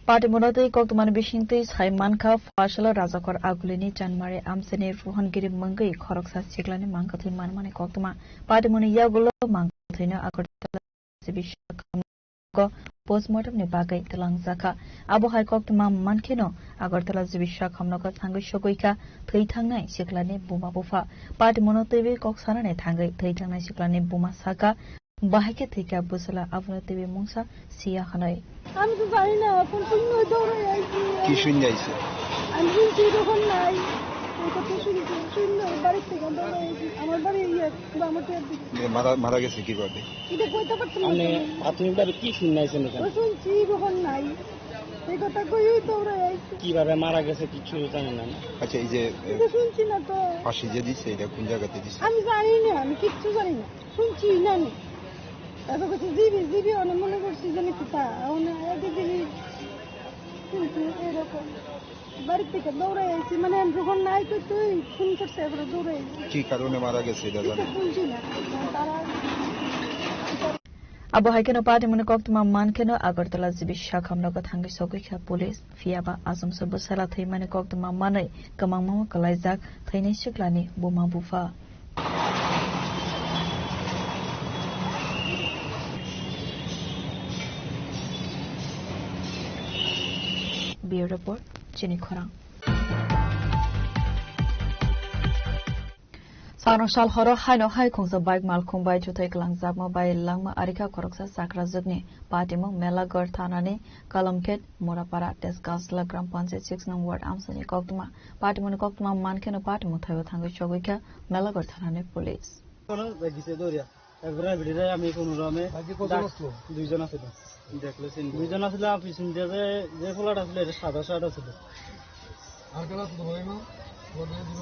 Party monotwi koktwmani bisingtwi sai mankha, Phaisalo Rajakhor Agulini Chanmari amchaini Rohon Giri mungwi khoroksa siklani mangkwthwi manmani koktwma. Party moni yagulo mangkwthwino Agartala G B Shakhamno postmortem ni bagwi twlangjakha. Abo hai koktwma mankheno Agartala G B Shakhamno thangwi sogwi kha thwi thangnai siklani buma bupha. Party monotwi kok sanani thangwi thwi thangnai siklani buma sakha, bahai khe thwikha bwsala, abono teibo mungsa siya hwnwi. আমি তো জানি না, এখন শূন্য দৌড়ে আইছি। কি শূন্য আইছে? আমি শুনছি এরকম নাই। এই কথা শুনছি, শূন্য বাড়ি থেকে দৌড়ে আইছি। আমার বাড়ি ইয়ে, বামুটিয়ার দিকে। এ, মারা, মারা গেছে কিভাবে? এটা কইতে পারতাম না। মানে, প্রাথমিকভাবে কি শূন্য আইছেন এখানে? ও শুনছি এরকম নাই। এই কথা কইই দৌড়ে আইছি। কিভাবে মারা গেছে কিছু জানেন না? আচ্ছা, এই যে, এ, এটা শুনছি না তো। ফাঁসি যে দিছে, এটা কোন জায়গাতে দিছে? আমি জানি না, আমি কিচ্ছু জানি না। শুনছি না আমি। তারপর কইছে, "জিবি, জিবি", অনেক মনে করছি জানি কিতা। অনেক এদিকে কিন্তু এরকম। বাড়ি থেকে দৌড়ে আইছি, মানে, আমি যখন নাই তো তুই ফোন করছে, এবারে দৌড়ে আইছি। কি কারণে মারা গেছে এটা কিচ্ছু জানেন? শুনছি না। তারা Abo hai kheno party moni koktwma mankheno Agartala G B Shakhamno thangwi sogwi kha police. Phiya ba achomsa bwsala thwimani koktwma manwi kwmangma kwlaijak thwinai siklani buma bupha. Bureau Report, Chini Khorang. Sangrong sal horo haino hai khungsa bike malkhung bai chuthai kwlangjakma bai langma arikha khoroksa chakrajwkni patimung Melagar thanani Kalamkhet Murapara Teskasla Gram Panchayat six nong ward amsani koktwma. Patimungni koktwma mankheno patimung thaio thangwi chogwi kha Melagar thanani police. একবারে ভিতরে আমি কোনো রকমে বাকি কজন ডাক-, আসলো? দুইজন আসলো। দেখলে চিনবো। দুইজন আসলে, আর পিছন দিয়ে যে, যে পোলাটা আসলো, এটা সাদা শার্ট আসলো। আর কেউ আসলো ভাই, না?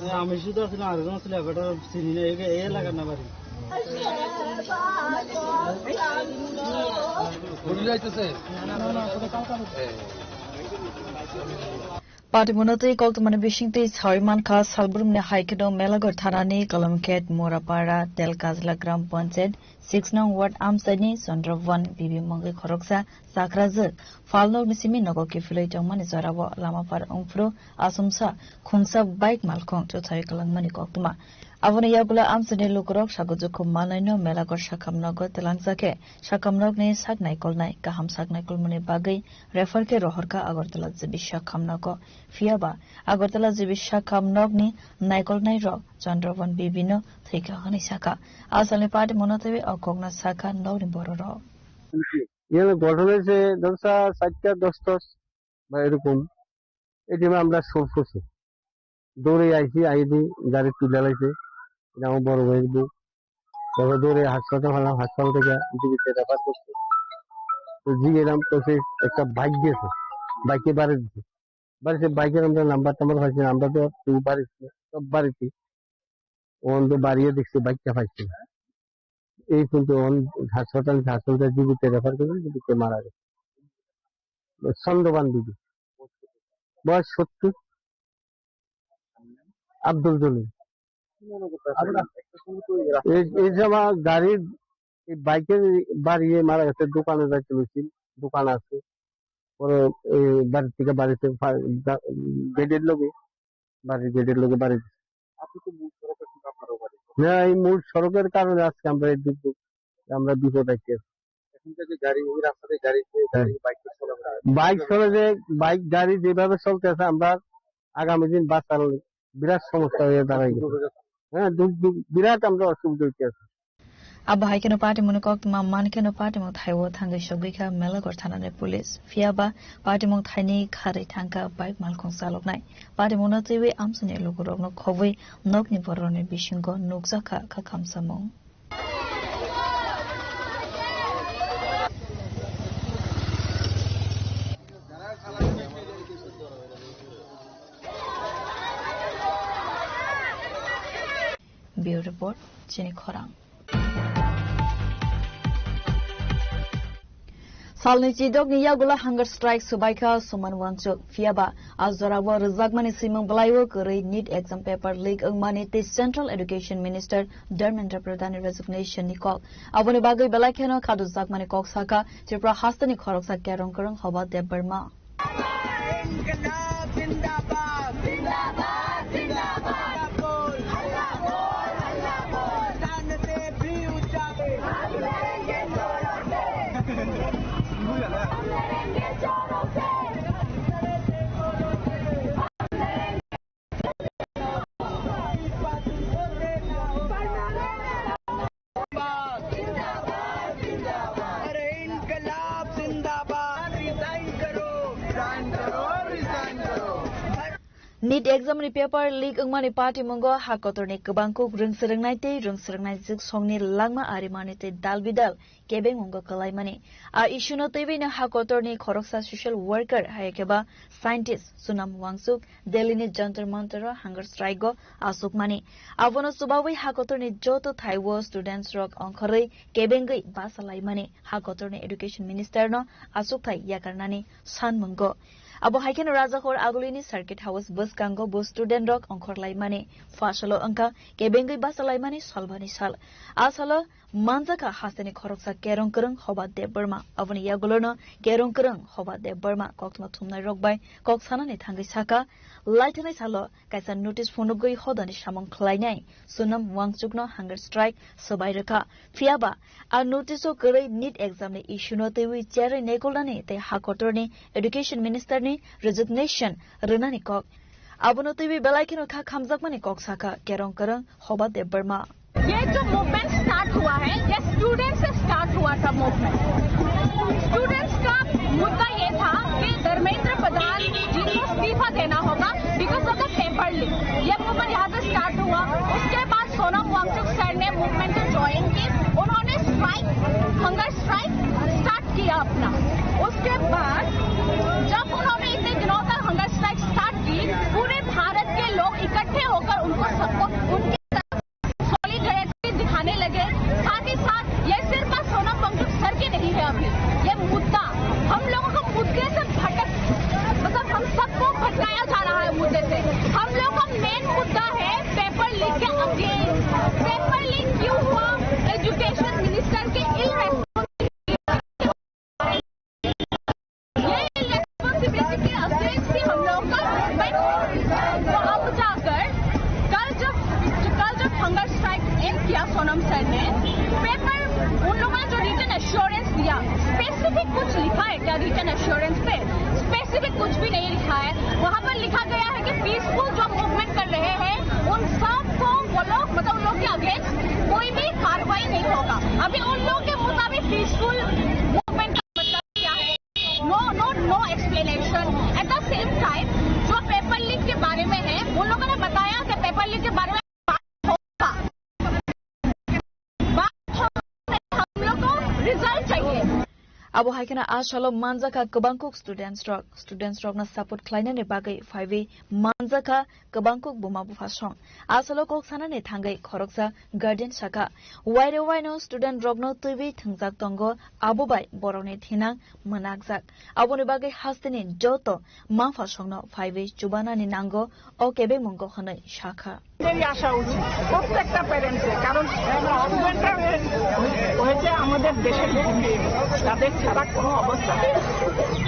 হ্যাঁ, আমি শুধু আসলে আরেকজন আসলে, এবারটা চিনি না, এই, এই এলাকার না বাড়ি। বুঝে যাইতেছে? হ্যাঁ। Patimungno twi koktwmani bisingtwi sawi mankha, salbrumni hai kheno Melagar thanani Kolomkhet Morapara Telkajla Gram Panchayat six nong ward amchaini Chandravon bibi mungwi khoroksa chakrajwk phalnokni simi nogo kiphilwi tongmani jorao lama par wngphuru achomsa khungsa bike malkhung chuthai kwlangmani koktwma. Aboni yagulo amchaini lukurok sago jukhu mannaino Melagar sakham nogo twlangjakhe, sakham nokni sak naikolnai kaham sak naikolmani bagwi refer khe rohorkha Agartala G B sakham nogo. Phiya ba Agartala G B sakham nokni naikolnai rok Chandravon bibino thwikha hwnwi sakha. Asalni patimungno twiwi o kokno sakha nokni bororok. Yang ghotona se dosa sakya dos dos ba erokom. এই টাইমে আমরা সব করছি, দৌড়ে আইছি, আইদি গাড়ি তুলে লাইছে। এটা আমার বড় ভাইয়ের বউ। তারপর দৌড়ে হাসপাতাল হলাম, হাসপাতাল থেকে জিবিতে রেফার করছে। তো জিগেলাম, তো সে একটা বাইক দিয়েছে, বাইকে বাড়ি দিছে। বাড়িতে বাইকের আমরা নাম্বার টাম্বার পাইছি না, আমরা তো কেউ বাড়িতে, সব বাড়িতে। ওখান তো বাড়িয়ে দেখছি বাইকটা পাইছি না। এই কিন্তু ওখান হাসপাতাল, হাসপাতাল জিবিতে রেফার করে, জিবিতে মারা গেছে। চন্দ্রবান বিবি, বয়স সত্তর। আব্দুল জলিল। এই, এই যে আমার গাড়ির, এই বাইকের বাড়িয়ে মারা গেছে, দোকানে যাইতে হয়েছিল, দোকান আছে। পরে এই বাড়ি থেকে বাড়িতে ফা-, গা-, গেটের লগে, বাড়ির গেটের লগে বাড়ি। আপনি তো মূল সড়কে কিন্তু আপনারও বাড়ি। না, এই মূল সড়কের কারণে আজকে আমরা এই দুর্ভোগ, আমরা বিপদ আছি। এখন থেকে গাড়ি, ওই রাস্তাতে গাড়ি, হ্যাঁ। গাড়ি, বাইক তো চলাফেরা হয়। বাইক চলে যে, বাইক গাড়ি যেভাবে চলতেছে, আমরা আগামী দিন বাঁচার বিরাট সমস্যা হয়ে দাঁড়ায়। দুর্ভোগে হ্যাঁ, দুর্ভোগ, বিরাট আমরা অসুবিধা হইতে আছি। Abo hai kheno patimungni koktwma man kheno patimung thaio thangwi sogwi kha Melagar thanani police. Phiya ba patimung thaini kharwi thangkha bike malkhung chaloknai. Patimungno twiwi amchaini lukurokno khobwi nokni bororokni bisingo nukjakha kha khamsamung. Bureau Report, Chini Khorang. Salni chidokni yagulo hunger strike swbaikha Suman Wangchuk. Phiyaba a jorao rwjakmani swimung bwlaio kwrwi NEET exam paper leak wngmani tei Central Education Minister Dharmendra Pradhanni resignation ni kok. Aboni bagwi belai kheno khadujakmani kok sakha Tripura hasteni khoroksa kerong kwrwng Hoba Debbarma. अरे इंकलाब जिंदाबाद। रिजाइन करो, रिजाइन करो, रिजाइन करो। NEET exam ni paper leak wngmani patimungo ha kotorni kwbangkuk rwngswrwngnai tei rwngswrwngnai jwksongni langma arimani tei dal bidal kebengmungo kwlaimani. A issue no twiwi no ha kotorni khoroksa social worker hai khe ba scientist Sunam Wangchuk Delhi ni Jantar Mantar o hunger strike o aswkmani. Abono chubawi ha kotorni joto thai o students rok ongkhorwi kebengwi basa laimani ha kotorni education minister no aswkthai yakarnani sanmungo. Abo hai kheno Rajahor Agulini Circuit House bwskango bo student rok ongkhor laimani. Phasalo wngkha kebengwi basa laimani salbani sal. A salo manjakha hasteni khoroksa kerong kwrwng Hoba Debbarma. Aboni yagulono kerong kwrwng Hoba Debbarma koktwma thumnai rok bai kok sanani thangwi sakha, laithanai salo kaisa notice phunugwi hodani samung khlainai Sunam Wangchukno hunger strike swbai rwkha. Phiyaba a notice o kwrwi NEET exam ni issue no twiwi cherwi nekolnani tei ha kotorni education minister ni resignation rwnani kok. Abono twiwi belai kheno kha khamjakmani kok sakha kerong kwrwng Hoba Debbarma. ये जो movement start हुआ है, ये स्टूडेंट से स्टार्ट हुआ था movement. Students का मुद्दा ये था कि धर्मेंद्र प्रधान जी को इस्तीफा देना होगा because of the paper leak. ये मूवमेंट यहाँ से स्टार्ट हुआ। उसके बाद सोनम वांगचुक सर ने मूवमेंट को ज्वाइन की, उन्होंने स्ट्राइक, हंगर स्ट्राइक स्टार्ट किया अपना। उसके बाद जब उन्होंने इतने दिनों तक हंगर स्ट्राइक स्टार्ट की, पूरे भारत के लोग इकट्ठे होकर उनको सपोर्ट, उनकी तरफ सॉलिडरिटी दिखाने लगे। साथ ही साथ ये सिर्फ सोनम वांगचुक सर की नहीं है अभी, ये मुद्दा हम लोगों को मुद्दे से भटक, मतलब हम सबको भटकाया जा रहा है मुद्दे से। हम लोगों का मेन मुद्दा है पेपर लीक के अगेंस्ट। पेपर लीक क्यों हुआ? एजुकेशन मिनिस्टर के इल ये रिस्पॉन्सिबिलिटी के अगेंस्ट ही हम लोगों का मूवमेंट। तो अब जाकर कल जब, कल जब हंगर स्ट्राइक एंड किया सोनम सर ने, पेपर, उन लोगों ने जो रिटन एश्योरेंस दिया, स्पेसिफिक कुछ लिखा है क्या रिटन एश्योरेंस पे? स्पेसिफिक कुछ भी नहीं लिखा है। वहाँ पर लिखा गया है कि पीसफुल जो मूवमेंट कर रहे हैं, उन सब को वो लोग, मतलब उन लोग के अगेंस्ट कोई भी कार्रवाई नहीं होगा। अभी उन लोग के मुताबिक पीसफुल मूवमेंट का मतलब क्या है? No, no, no explanation। At the same time, जो पेपर लीक के बारे में है, उन लोगों ने बताया कि पेपर लीक के बारे में बात होगा। बात होगा, हम लोग को रिजल्ट चाहिए। Abo hai kheno a salo manjakha kwbangkuk students rok, students rokno support khlainani bagwi phaiwi manjakha kwbangkuk buma bupha song. A salo kok sanani thangwi khoroksa guardian sakha, waire waino student rokno twiwi thwngjak tongo, abo bai borokni thinang mwnakjak. Aboni bagwi hasteni joto mapha songno phaiwi chubanani nango, o kebengmungo hwnwi sakha. এটাই আসা উচিত প্রত্যেকটা প্যারেন্টসের, কারণ স্টুডেন্টরা হয়েছে আমাদের দেশের ভিত্তি, তাদের ছাড়া কোনো অবস্থা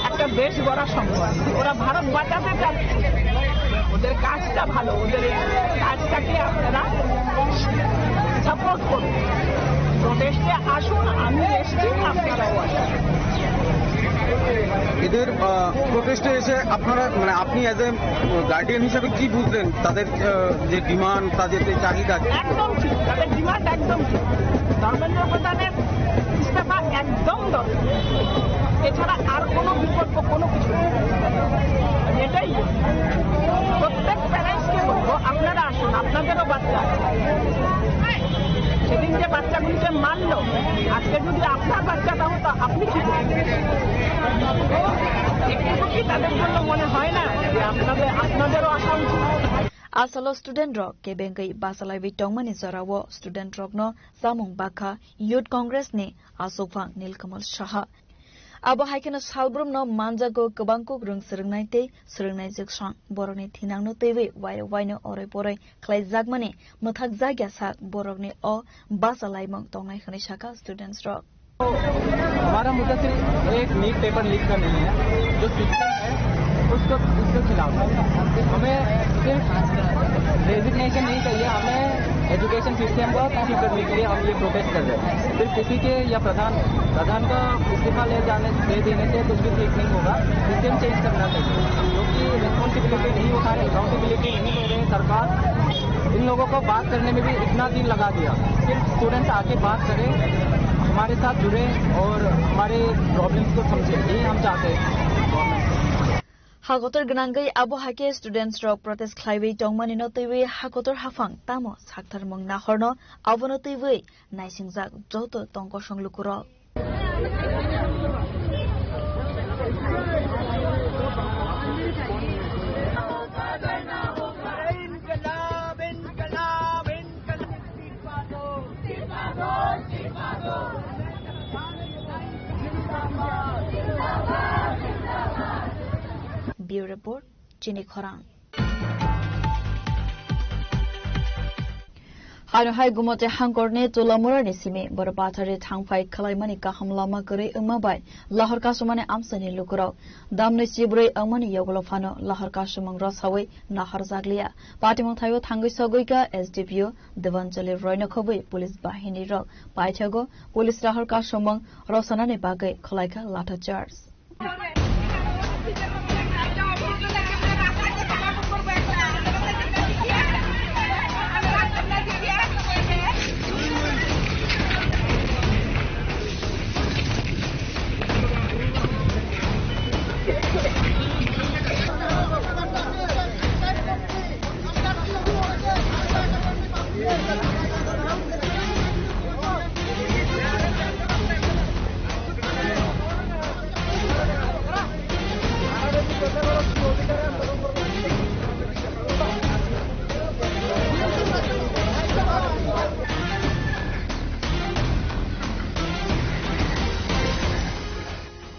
একটা দেশ গড়া সম্ভব না। ওরা ভারত বাঁচাতে চাচ্ছে, ওদের কাজটা ভালো, ওদের এই কাজটাকে আপনারা সাপোর্ট করুন। প্রোটেস্টে আসুন, আমি এসছি, আপনারাও আসুন। এদের প্রোটেস্টে এসে আপনারা, মানে, আপনি অ্যাজ এ গার্ডিয়ান হিসাবে কি বুঝলেন তাদের, আহ, যে ডিমান্ড, তাদের যে চাহিদা? একদম ঠিক, তাদের ডিমান্ড একদম ঠিক। ধর্মেন্দ্র প্রধানের ইস্তফা একদম দরকার, এছাড়া আর কোনো বিকল্প কোনো কিছু নেই। এটাই বলবো। প্রত্যেক প্যারেন্টসকে বলবো, আপনারা আসুন, আপনাদেরও বাচ্চা আছে। সেদিন যে বাচ্চাগুলিকে মারলো, আজকে যদি আপনার বাচ্চাটা হতো, আপনি কি করতেন? একটু কি তাদের জন্য মনে হয় না যে আপনাদের, আপনাদেরও আসা উচিত? A salo student rok kebengwi bachalaiwi tongmani jorao student rokno chamung bakha Youth Congress ni aswkphang Nilkamal Saha. Abo hai kheno salbrumno manjago kwbang kuk rwng swrwngnai tei swrwngnai jwksong. Borokni thinangno twiwi wairok waino oroi poroi khlaijakmani mwthakjak ya sak borokni o bachalaimung tongnai hwnwi saka students rok. हमारा मुद्दा सिर्फ एक NEET paper leak का नहीं है, जो सिस्टम है उसको, उसके खिलाफ है। हमें सिर्फ रेजिग्नेशन नहीं चाहिए, हमें एजुकेशन सिस्टम को ठीक करने के लिए हम ये प्रोटेस्ट कर रहे हैं। सिर्फ किसी के या प्रधान, प्रधान का इस्तीफा ले जाने, दे देने से कुछ भी ठीक नहीं होगा। सिस्टम चेंज करना चाहिए, क्योंकि रिस्पॉन्सिबिलिटी नहीं उठा रहे, अकाउंटेबिलिटी नहीं ले रहे सरकार। इन लोगों को बात करने में भी इतना दिन लगा दिया। सिर्फ स्टूडेंट्स आके बात करें, हमारे साथ जुड़े और हमारे प्रॉब्लम्स को समझे, ये हम चाहते हैं। Hakotor gwnangwi abo hai khe students rok protest khlaiwi tongmani no twiwi hakotor haphang tamo sakthar mung nahorno abono twiwi naisingjak joto tongkosong lukurok. Bureau Report, Chini Khorang. Hano hai Gumote hangkorni Tulamurani simi Boropathari thangphai khwlaimani kaham lama kwrwi wngma bai lahor kasumani amchaini lukurok damni chibrwi wngmani yagulo phano lahor kasumung rwsawi nahorjakliya. Patimung thaio thangwi sogwi ka S D P O Devanjali Roy no khobwi police bahini rok paithago police lahor kasumung rwsanani bagwi khwlaikha latha charge.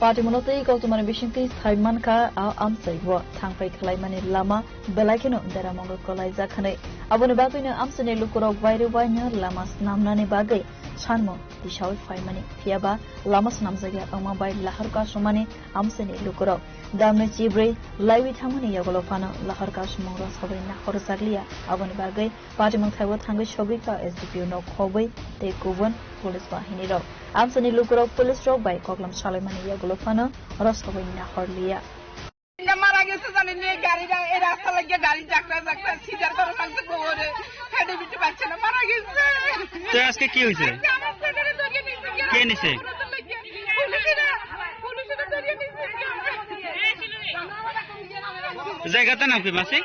Patimungno tei koktwmani bisingtwi sai mankha, a amchai o thangphai khwlaimani lama belai kheno beramongo kwlaijak hwnwi. Aboni bagwino amchaini lukurok wairwi waino lama snamnani bagwi sanmung tisawi phaimani. Phiyaba lama snamjakya wngma bai lahor kasumani amchaini lukurok damni chibrwi laiwi thangmani yagulo phano lahor kasumung rwsawi nahorjakliya. Aboni bagwi Patimung thaio thangwi sogwi ka S D P O no khobwi tei kubun police bahini rok. Amchaini lukurok police rok bai koklam salaimani yagulo phano rwsawi nahorliya. এটা মারা গেছে জানি না, গাড়িটা এই রাস্তা লাগিয়ে গাড়ি ঝাঁকড়া ঝাঁকড়া সিজার করে ফেলছে কোমরে, ফেটে ফেটে বাচ্চাটা মারা গেছে। তো আজকে কি হয়েছে? আজকে আমার ছেলেরে ধরিয়ে নিছে। কে নিছে? পুলিশেরা, পুলিশেরা ধরিয়ে নিছে। জায়গাটার নাম কি, মাসি?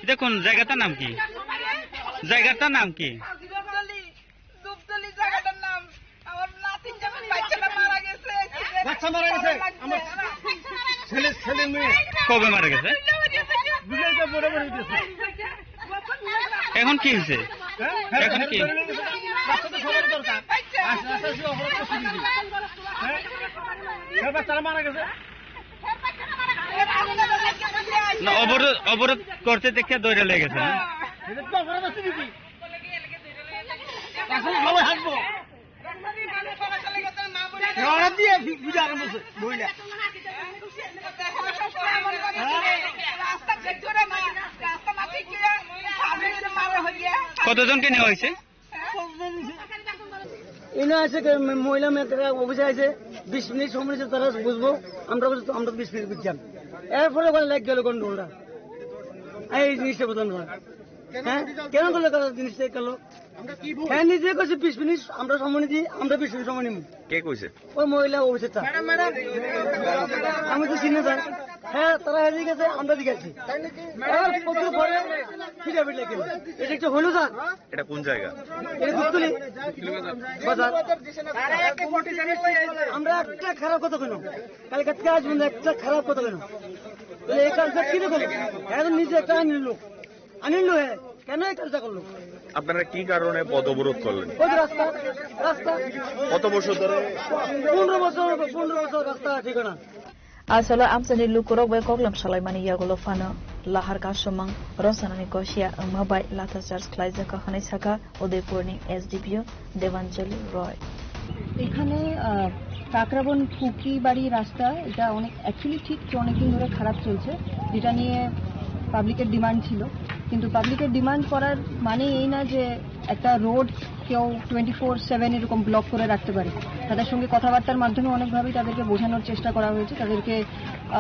এটা কোন জায়গাটার নাম কি? জায়গাটার নাম কি? ধূপতলি, ধূপতলি জায়গাটার নাম। আমার নাতিন যখন বাচ্চাটা মারা গেছে, বাচ্চা মারা গেছে? আমার ছেলে, ছেলে মেয়ে। কবে মারা গেছে? দুজনকে বড় বড় হয়ে গেছে। এখন কি হয়েছে? হ্যাঁ? এখন কি? বাচ্চা তো সবারই দরকার। আস্তে আস্তে আস্তে অপরাধ করছে কিন্তু। হ্যাঁ? হ্যাঁ, বাচ্চারা মারা গেছে। না, অবরোধ, অবরোধ করতে দেখে দৌড়ে লেগেছে, না? এটা তো অপরাধ আছে নাকি? এখন সবাই হাঁটবো। রওনা দিয়ে বি-, বিদায় আরম্ভ করছে, মহিলা। হ্যাঁ? কতজনকে নেওয়া হয়েছে? এনে আছে কি, ম-, মহিলা মেয়েরা অফিসে আছে, বিশ মিনিট সময় নিচ্ছে, তারা বুঝবো, আমরা বলছি, "তো আমরা তো বিশ মিনিট বুঝছিলাম।" এরপরে ওখানে লেগে গেল গন্ডগোলটা। এই জিনিসটা বুঝলাম না। হ্যাঁ? কেন করলে তারা জিনিসটা গেল? হ্যাঁ, নিজে কইছে বিশ মিনিট, আমরা সময় নিচ্ছি, আমরা বিশ মিনিট সময় নিব। কে কইছে? ওই মহিলা অফিসারটা। আমি তো চিনি স্যার। হ্যাঁ, তারা এদিকে গেছে, আমরা দিকে আছি। আর কত পরে ফিরে ফিরে গেল। এটা একটা হলো স্যার। এটা কোন জায়গা? এটা দুধতলি বাজার। আমরা একটা খারাপ কথা কইলাম। কালকে থেকে আজ পর্যন্ত একটা খারাপ কথা কইলাম। তাহলে এই কাজটা কি রকম? এখন নিজে একটা আইনি লোক। আইনি লোক, হ্যাঁ। কেন এই কাজটা করলো? আপনারা কি কারণে পথ অবরোধ করলেন? ওই যে রাস্তা, রাস্তা। কত বছর ধরে? পনেরো বছর, পনেরো বছর রাস্তা ঠিকানা। Asalo amchaini lukurok bai koklam salaimani yagulo phano lahar kasumang rwchanani gosia wngma bai lathacharge khlaijak hwnwi sakha Udaipurni S D P O Debanjali Roy. এখানে আহ, কাকরাবন কুকিবাড়ি রাস্তা, এটা অনেক, অ্যাকচুয়ালি ঠিক যে অনেকদিন ধরে খারাপ চলছে, যেটা নিয়ে পাবলিকের ডিমান্ড ছিল। কিন্তু পাবলিকের ডিমান্ড করার মানে এই না যে একটা রোড কেউ টোয়েন্টি ফোর সেভেন এরকম ব্লক করে রাখতে পারে। তাদের সঙ্গে কথাবার্তার মাধ্যমে অনেকভাবেই তাদেরকে বোঝানোর চেষ্টা করা হয়েছে, তাদেরকে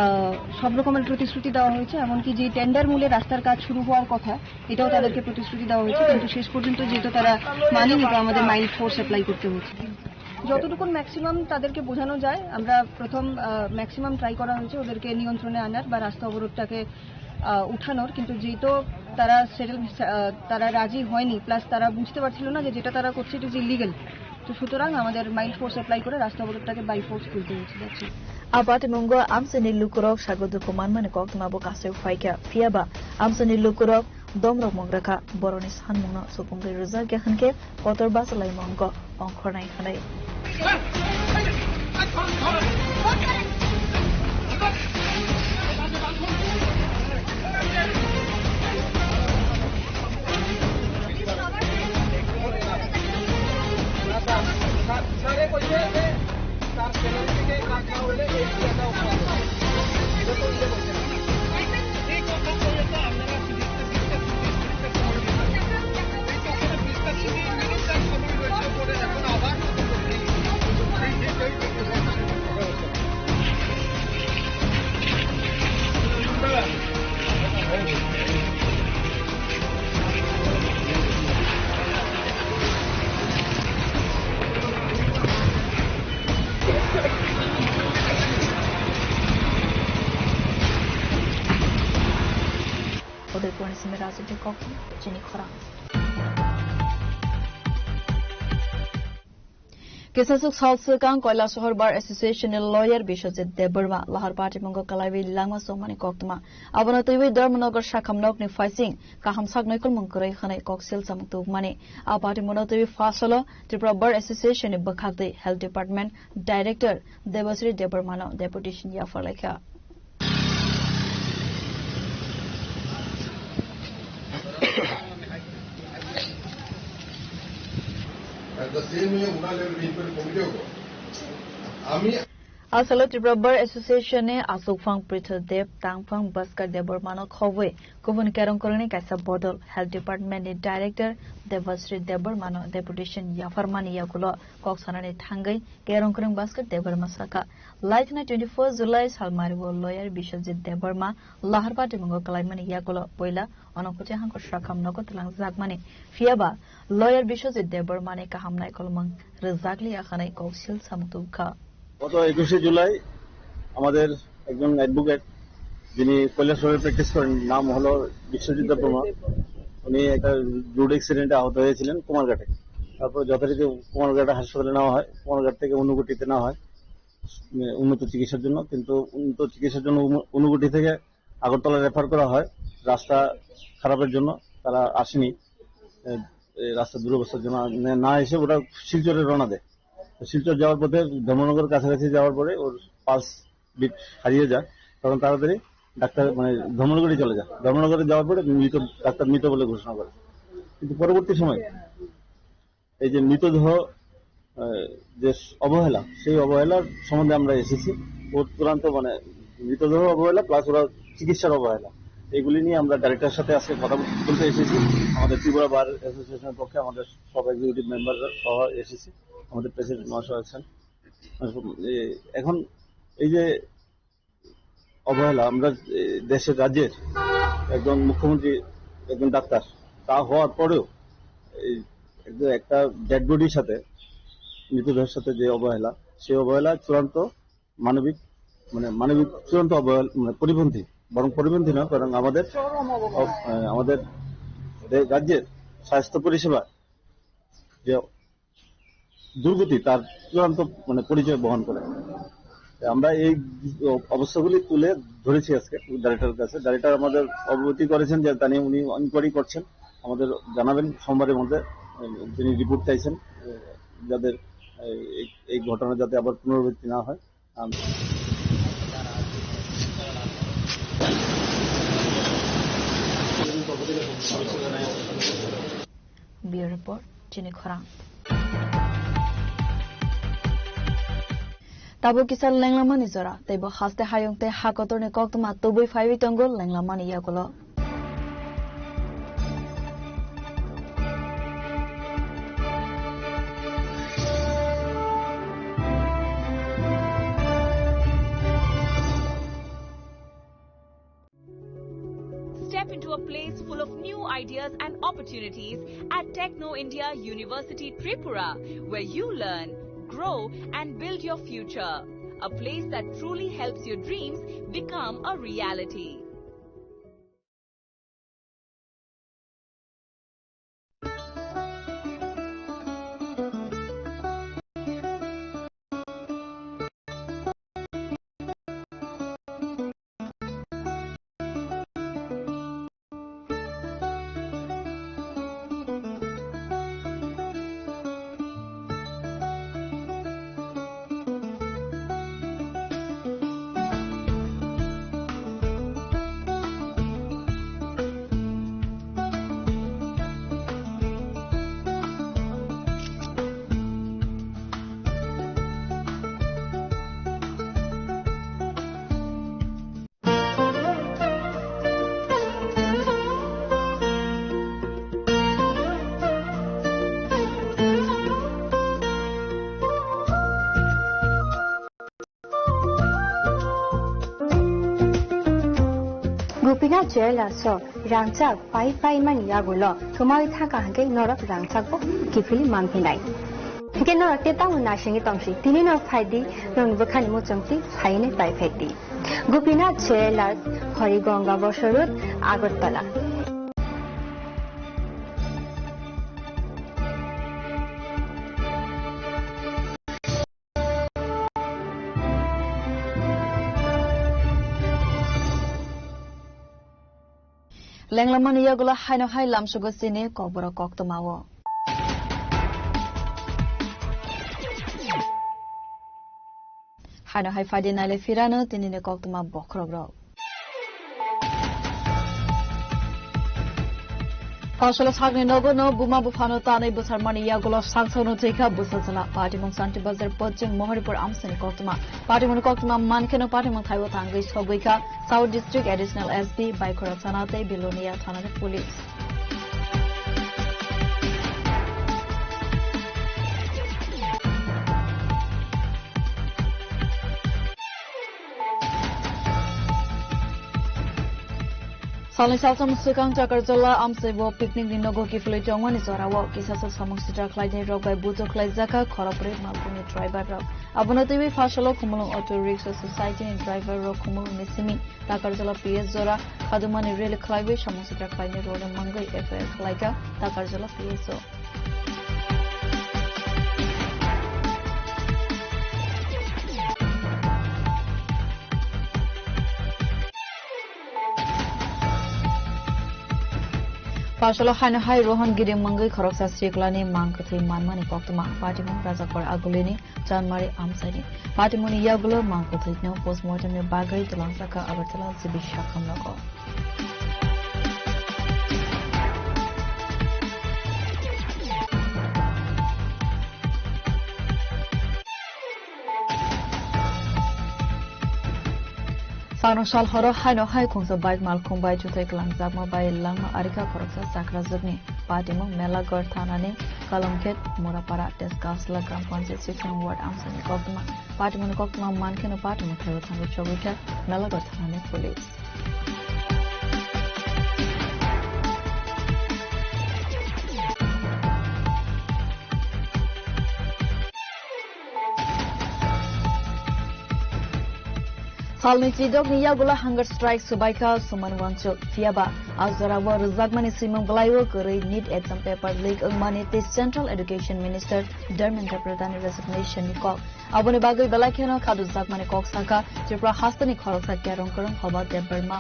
আহ, সব রকমের প্রতিশ্রুতি দেওয়া হয়েছে। এমনকি যে টেন্ডার মূলে রাস্তার কাজ শুরু হওয়ার কথা, এটাও তাদেরকে প্রতিশ্রুতি দেওয়া হয়েছে, কিন্তু শেষ পর্যন্ত যেহেতু তারা মানেনি, তো আমাদের মাইল্ড ফোর্স অ্যাপ্লাই করতে হয়েছে। যতটুকুন ম্যাক্সিমাম তাদেরকে বোঝানো যায়, আমরা প্রথম, আহ, ম্যাক্সিমাম ট্রাই করা হয়েছে ওদেরকে নিয়ন্ত্রণে আনার বা রাস্তা অবরোধটাকে, আহ, উঠানোর, কিন্তু যেহেতু তারা সেটেল, আহ, তারা রাজি হয়নি, প্লাস তারা বুঝতে পারছিল না যে যেটা তারা করছে, ইট ইজ ইলিগাল। তো সুতরাং আমাদের মাইল্ড ফোর্স অ্যাপ্লাই করে রাস্তা অবরোধটাকে বাই ফোর্স তুলতে হয়েছে। That's it. A patimungo amchaini lukurok sago dukhu manmani koktwma bo kasui phaikha, phiyaba amchaini lukurok domrok mung rwkha, borokni sanmungno supungwi rwjakya hwnkhe kotor bachalaimung ongkhornai hwnwi. Udaipurni simi Rajit Kokthum, chini khorang. Kisasuk sal swkang Koilasohor Bar Association ni lawyer Biswajit Debbarma lahar patimungo kalaiwi langma chongmani koktwma. Abono twiwi Dharmanagar sakham nokni phaising kaham sak noikolmung kwrwi hwnwi kok silsamung tubumani. A patimungo twiwi phasalo Tripura Bar Association ni bwkhaktwi Health Department Director Debasri Debbarmano deputation yapharlaikha. At the same way, una level people committee ko. Ami Asalo Tripura Bar Association ni asukphang Prithvi Dev, tangphang Bhaskar Debbarmano khobwi kubun kerong kwrwngni kaisa bodol Health Department ni Director Debasri Debbarmano deputation yapharmani yagulo kok sanani thangwi kerong kwrwng Bhaskar Debbarma sakha. Laithana twenty four July salmario lawyer Biswajit Debbarma lahar patimungo kalaimani yagulo puila Onokuchi hangkor sakham nogo twlangjakmani. Phiyaba lawyer Biswajit Debbarmani kaham naikolmung rwjakliya hwnwi kok silsamung tubukha. গত একুশে জুলাই আমাদের একজন অ্যাডভোকেট, যিনি কৈলাসহরে প্র্যাকটিস করেন, নাম হলো বিশ্বজিৎ দেববর্মা। উনি একটা রোড অ্যাক্সিডেন্টে আহত হয়েছিলেন কুমারঘাটে। তারপর যথারীতি কুমারঘাটে হাসপাতালে নেওয়া হয়, কুমারঘাট থেকে ঊনকোটিতে নেওয়া হয়, উম, উন্নত চিকিৎসার জন্য। কিন্তু উন্নত চিকিৎসার জন্য উম-, ঊনকোটি থেকে আগরতলা রেফার করা হয় রাস্তা খারাপের জন্য, তারা আসেনি। এ, এই রাস্তা দুরবস্থার জন্য না, না এসে ওরা শিলচরে রওনা দেয়। তো শিলচর যাওয়ার পথে ধর্মনগর কাছাকাছি যাওয়ার পরে ওর পালস বিট হারিয়ে যায়, তখন তাড়াতাড়ি ডাক্তার, মানে, ধর্মনগরে চলে যায়। ধর্মনগরে যাওয়ার পরে মৃত, ডাক্তার মৃত বলে ঘোষণা করে। কিন্তু পরবর্তী সময় এই যে মৃতদেহ, আহ, যে অবহেলা, সেই অবহেলার সম্বন্ধে আমরা এসেছি। ওর চূড়ান্ত, মানে, মৃতদেহ অবহেলা প্লাস ওরা চিকিৎসার অবহেলা, এগুলি নিয়ে আমরা ডাইরেক্টরের সাথে আজকে কথা বলতে এসেছি। আমাদের ত্রিপুরা বার অ্যাসোসিয়েশনের পক্ষে আমাদের সব এক্সিকিউটিভ মেম্বার সহ এসেছি, আমাদের প্রেসিডেন্ট মহাশয় আছেন। এ, এখন এই যে অবহেলা, আমরা, এ, দেশের, রাজ্যের একজন মুখ্যমন্ত্রী, একজন ডাক্তার, তা হওয়ার পরেও এই একজন, একটা ডেড বডির সাথে, মৃতদেহের সাথে যে অবহেলা, সেই অবহেলা চূড়ান্ত মানবিক, মানে, মানবিক চূড়ান্ত অবহেলা, মানে, পরিপন্থী, বরং পরিপন্থী নয়, বরং আমাদের অ-, এ, আমাদের দে-, রাজ্যের স্বাস্থ্য পরিষেবা যে দুর্গতি, তার চূড়ান্ত, মানে, পরিচয় বহন করে। আমরা এই অবস্থাগুলি তুলে ধরেছি আজকে ডাইরেক্টরের কাছে। ডাইরেক্টর আমাদের অবগতি করেছেন যে তা নিয়ে উনি ইনকোয়ারি করছেন। আমাদের জানাবেন সোমবারের মধ্যে, এ, যিনি রিপোর্ট চাইছেন, এ, যাদের, এ, এই, এই ঘটনা যাতে আবার পুনরাবৃত্তি না হয়। আম- Bureau Report, Chini Khorang. Tabuk kisa lenglamani jora, teibo haste hayung tei ha kotorni koktwma tubui phaiwi tongo lenglamani yagulo. Step into a place full of new ideas and opportunities at Techno India University Tripura, where you learn, grow, and build your future. A place that truly helps your dreams become a reality. Gopinath Jewellers o rangchak pai pai mani yagulo thumawi thangkha hwnkhe norok rangchak bo kiphilwi manphinai. Hwnkhe norok tei tamo naisingwi tongsi, tini norok phaidi, norokni bwkhani muchungtwi phainai pai phaidi. Gopinath Jewellers, Harigonga Bosor Road, Agartala. Lenglamani yagulo haino hai lamsugo chini kokborok koktwmao. Haino hai phaidi naile phirano tinini koktwma bokhorokrok. Phasalo sakni nogo no buma buphano tanwi bwsarmani yagulo sangsano thwikha bwsajla. Patimung Santi Bazar Pochin Mohoripur amsani koktwma. Patimungni koktwma mankheno patimung thaibo thangwi sogwikha South District Additional S P Baikhora Thana tei Belonia Thanani police. Salni salsam swkang Takarjala amchaibo picnic ni nogo kiphilwi tongmani jorao kisasa samung sitra khlainai rok bai bujo khlaijakha khorokbrwi malpungni driver rok. Abono twiwi phasalo Khumulwng Auto Rickshaw Society ni driver rok Khumulwng ni simi Takarjala P S jora khadumani rally khlaiwi samung sitra khlainai rokni mangwi F I R khlaikha Takarjala P S o. Phasalo haino hai Rohan Giring mangwi khoroksa siklani mang kwthwi manmani koktwma. Patimung Rajakor Agulini Chanmari amchaini. Patimungni yagulo mang kwthwino postmortem ni bagwi twlangjakha Agartala G B Shakham nogo. Sangrong sal horo haino hai khungsa bike malkhung bai chuthai kwlangjakma bai langma arikha khoroksa chakrajwkni. Patimung Melagar thanani Kalomkhet Murapara Teskasla Gram Panchayat Sixth Ward amsani koktwma. Patimungni koktwma mankheno patimung thaibo thangwi chogwikha Melagar thanani police. Salni chidokni yagulo hunger strike swbaikha Suman Wangchuk. Phiyaba, a jorao rwjakmani swimung bwlaio kwrwi NEET exam paper leak wngmani tei Central Education Minister Dharmendra Pradhanni resignation ni kok. Aboni bagwi belai kheno khadujakmani kok sakha Tripura hasteni khoroksa kerong kwrwng Hoba Debbarma.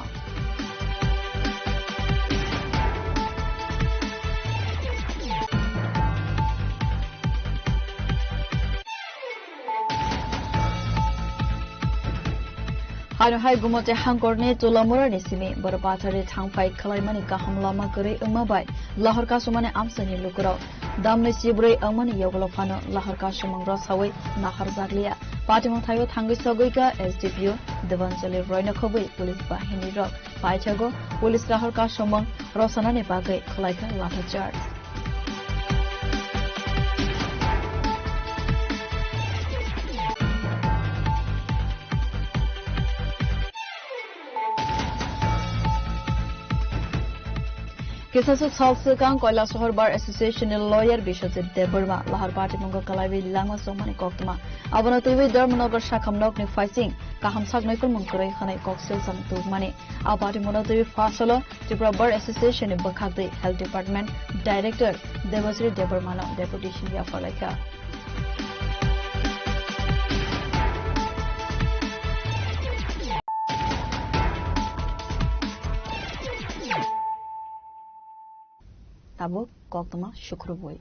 Ano hai Gumoti hangkorni Tulamurani simi borok bathari thangphai khwlaimani kaham lama kwrwi wngma bai lahor kasumani amchaini lukurok damni chibrwi wngmani yagulo phano lahor kasumung rwsawi naharjakliya. Patimung thaio thangwi sogwi ka S D P O Debanjali Royno khobwi police bahini rok paithago police lahor kasumung rwsanani bagwi khwlaikha lathacharge. Kisasa sal swkang Koilasohor Bar Association ni lawyer Biswajit Debbarma lahar patimungo kwlaiwi langma chongmani koktwma. Abono twiwi Dharmanagar Sakham nokni phaising kaham sak naikolmung kwrwi hwnwi kok silsam tubumani. A patimungo twiwi phasalo Tripura Bar Association ni bwkhak twi Health Department Director Debasri Debbarmano deputation yapharlaikha. Tabuk koktwma sukrubwi.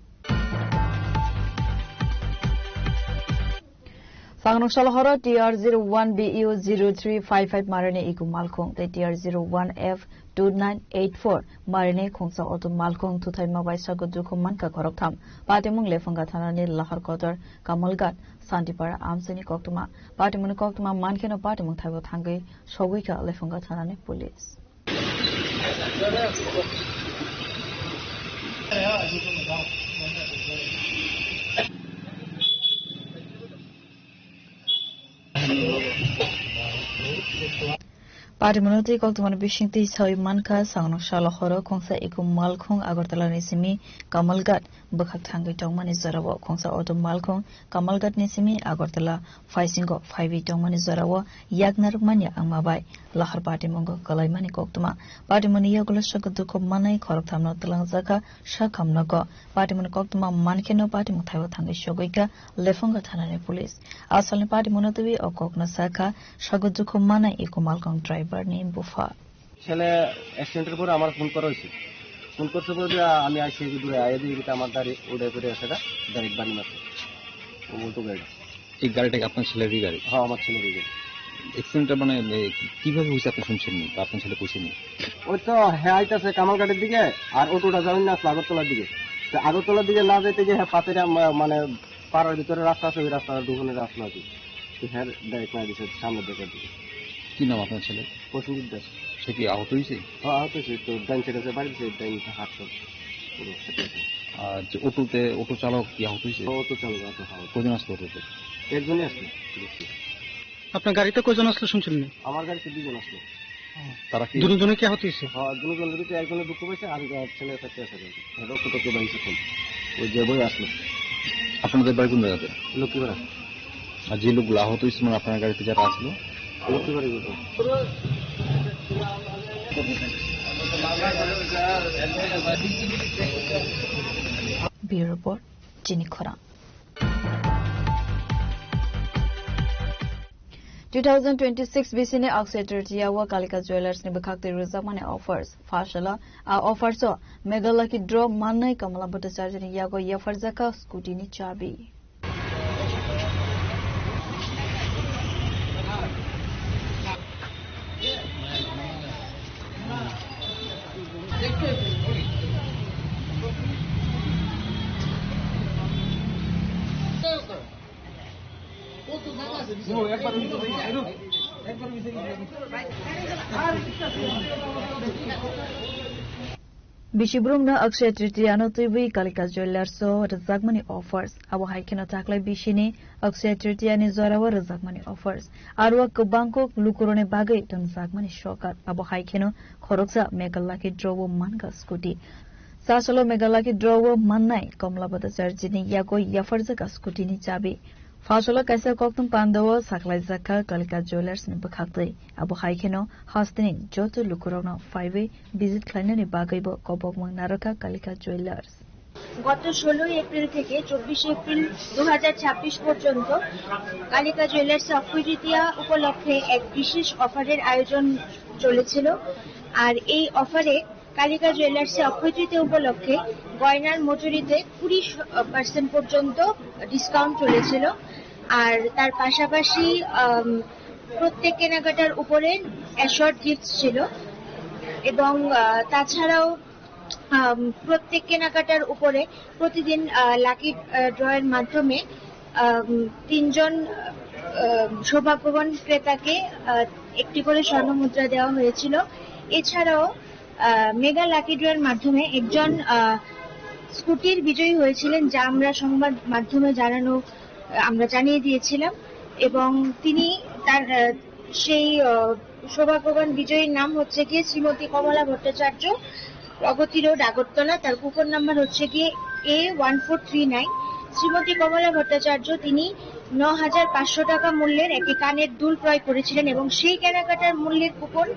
Sangnwngsalo horo T R zero one B U zero three five five marini iku malkhung tei T R zero one F two nine eight four marini khungsa auto malkhung thuthaima bai sago dukhu mankha khoroktham. Patimung Lephunga thanani lahar kotor Kamalghat Santipara amchaini koktwma. Patimungni koktwma mankheno patimung thaibo thangwi sogwikha Lephunga thanani police. Patimungno twi koktwmani bisingtwi sawi mankha, Sangnwngsalo horo khungsa iku malkhung Agartala ni simi Kamalghat bwkhak thangwi tongmani jorao khungsa auto malkhung Kamalghat ni simi Agartala phaisingo phaiwi tongmani jorao yakna rwmani wngma bai lahar patimungo kwlaimani koktwma. Patimungni yagulo sakha dukhu manwi khoroktham no twlangjakha Sakham nogo. Patimungni koktwma mankheno patimung thaibo thangwi sogwikha Lephunga thanani police. Asalni patimungno twiwi o kokno sakha sago dukhu manai iku malkhung driver ni bupha. ছেলে অ্যাক্সিডেন্টের পরে আমার ফোন করা হয়েছে। ফোন করছে বলে যে, "আমি আইসি, এই যে দূরে আইয়া দিয়ে গেছে আমার গাড়ি, ওটাই করে আছে, এটা ডাইরেক্ট বাড়ি মারছে।" ও বলতো গাড়িটা। এই গাড়িটা কি আপনার ছেলেরই গাড়ি? হ্যাঁ, আমার ছেলেরই গাড়ি। অ্যাক্সিডেন্টটা মানে, এ, কিভাবে হয়েছে আপনি শুনছেন নি? বা আপনার ছেলে কইছে নি? ওই তো হ্যাঁ আইতাছে কামালঘাটের দিকে, আর অটোটা যাবেন না আসলে আগরতলার দিকে। তো আগরতলার দিকে না যাইতে গিয়ে হ্যাঁ পাতেরা মা-, মানে পাড়ার ভিতরে রাস্তা আছে, ওই রাস্তা ঢুকানোর রাস্তা আর কি। তো হ্যাঁ ডাইরেক্ট মারা দিছে সামনের দিকের দিকে। কি নাম আপনার ছেলে? প্রসেনজিৎ দাস। সে কি আহত হয়েছে? হ্যাঁ, আহত হয়েছে। তো ডাইন সাইড আছে, বাড়ি দিছে, ডাইন হাত তো পুরো ফেটে গেছে। আর যে অটোতে, অটো চালক কি আহত হয়েছে? হ্যাঁ, অটো চালক আহত হয়েছে। কজন আসলো অটোতে? একজনই আসলো, দেখছি। আপনার গাড়িতে কজন আসলো শুনছিলেন না? আমার গাড়িতে দুজন আসলো। তারা কি? দুজনে কি আহত হয়েছে? হ্যাঁ, দুজন ধরে তো একজনে দুঃখ পাইছে, আর এক ছেলে একটা আছে আর কি। রক্ত টক্ত বাইছে খুব। ওই যে বই আসলো। আপনাদের বাড়ি কোন জায়গাতে? লক্ষ্মীপাড়া। আর যে লোকগুলো আহত হয়েছে, মানে, আপনার গাড়িতে যারা আসলো? লক্ষ্মীবাড়ি কোথাও। Bureau Report, Chini Khorang. Two thousand twenty-six B C ni Akshaya Tritiya o Kalika Jewellers ni bwkhak twi rwjakmani offers. Phalsalo a offers o Mega Lucky Draw mannai Kamala Bhattacharya ni yago yapharjakha scooty ni chabi. Bisi borokno Akshaya Tritiya no twiwi Kalika Jewellers o rwjakmani offers. Abo hai kheno taklai bisini Akshaya Tritiya ni jora o rwjakmani offers. Aro o kwbangkuk lukurokni bagwi tonjakmani sokat. Abo hai kheno khoroksa Mega Lucky Draw o mankha scooty. Sasalo Mega Lucky Draw o mannai Komla Bhattacharya ni yago yapharjakha scooty ni chabi. Phalsalo kaisa koktwm pandao sakhlaijakha Kalika Jewellers ni bwkhaktwi. Abo hai kheno hasteni joto lukurokno phaiwi visit khlainani bagwibo kobokmung narwkha Kalika Jewellers. গত ষোলোই এপ্রিল থেকে চব্বিশে এপ্রিল দু হাজার ছাব্বিশ পর্যন্ত কালিকা জুয়েলার্সে অক্ষয় তৃতীয়া উপলক্ষে এক বিশেষ অফারের আয়োজন চলেছিল। আর এই অফারে কালিকা জুয়েলার্সে অক্ষয় তৃতীয়া উপলক্ষে গয়নার মজুরিতে কুড়ি পার্সেন্ট পর্যন্ত ডিসকাউন্ট চলেছিল। আর তার পাশাপাশি, আম, প্রত্যেক কেনাকাটার উপরে অ্যাশোর্ড গিফট ছিল এবং আহ, তাছাড়াও আম, প্রত্যেক কেনাকাটার উপরে প্রতিদিন লাকি ড্রয়ের মাধ্যমে আম, তিনজন আহ, সৌভাগ্যবান ক্রেতাকে আহ, একটি করে স্বর্ণ মুদ্রা দেওয়া হয়েছিল। এছাড়াও আহ, মেগা লাকি ড্রয়ের মাধ্যমে একজন আহ, স্কুটির বিজয়ী হয়েছিলেন, যা আমরা সংবাদ মাধ্যমে জানানো আমরা জানিয়ে দিয়েছিলাম। এবং তিনি তার আহ, সেই আহ, সৌভাগ্যবান বিজয়ীর নাম হচ্ছে গিয়ে শ্রীমতী কমলা ভট্টাচার্য, প্রগতি রোড, আগরতলা। তার কুপন নাম্বার হচ্ছে গিয়ে A one four three nine. Shrimati Kamala Bhattacharya, তিনি ন হাজার পাঁচশো টাকা মূল্যের একটি কানের দুল ক্রয় করেছিলেন এবং সেই কেনাকাটার মূল্যের কুপন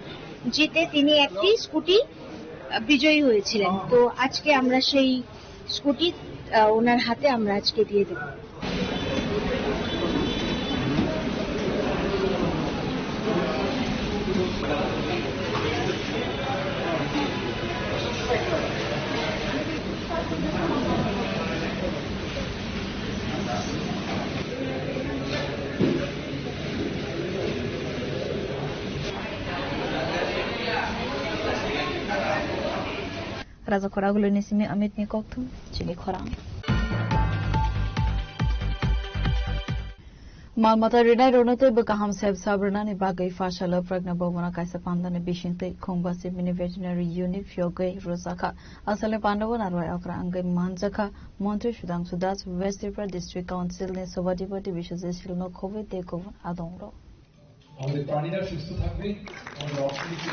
জিতে তিনি একটি স্কুটি আহ, বিজয়ী হয়েছিলেন। তো আজকে আমরা সেই স্কুটি আহ, ওনার হাতে আমরা আজকে দিয়ে দেব। Raja khoraguluni simi Amit ni kokthum chini khorang. Mal mata rinai rokno tei bwkaham sep sap rwnani bagwi Pharsalo Pragna Bhavan o kaisa pandani bisingtwi Khungbasi Mini Veterinary Unit phiyogwi rwjakha. Asalni pandao narwai okra wngwi manjakha Montri Sudhangshu Das, West Tripura District Council ni Sobhadipati Biswajit Sil no khobwi tei kubun adongrok. আমাদের প্রাণীরা সুস্থ থাকবে, আমাদের অর্থনীতি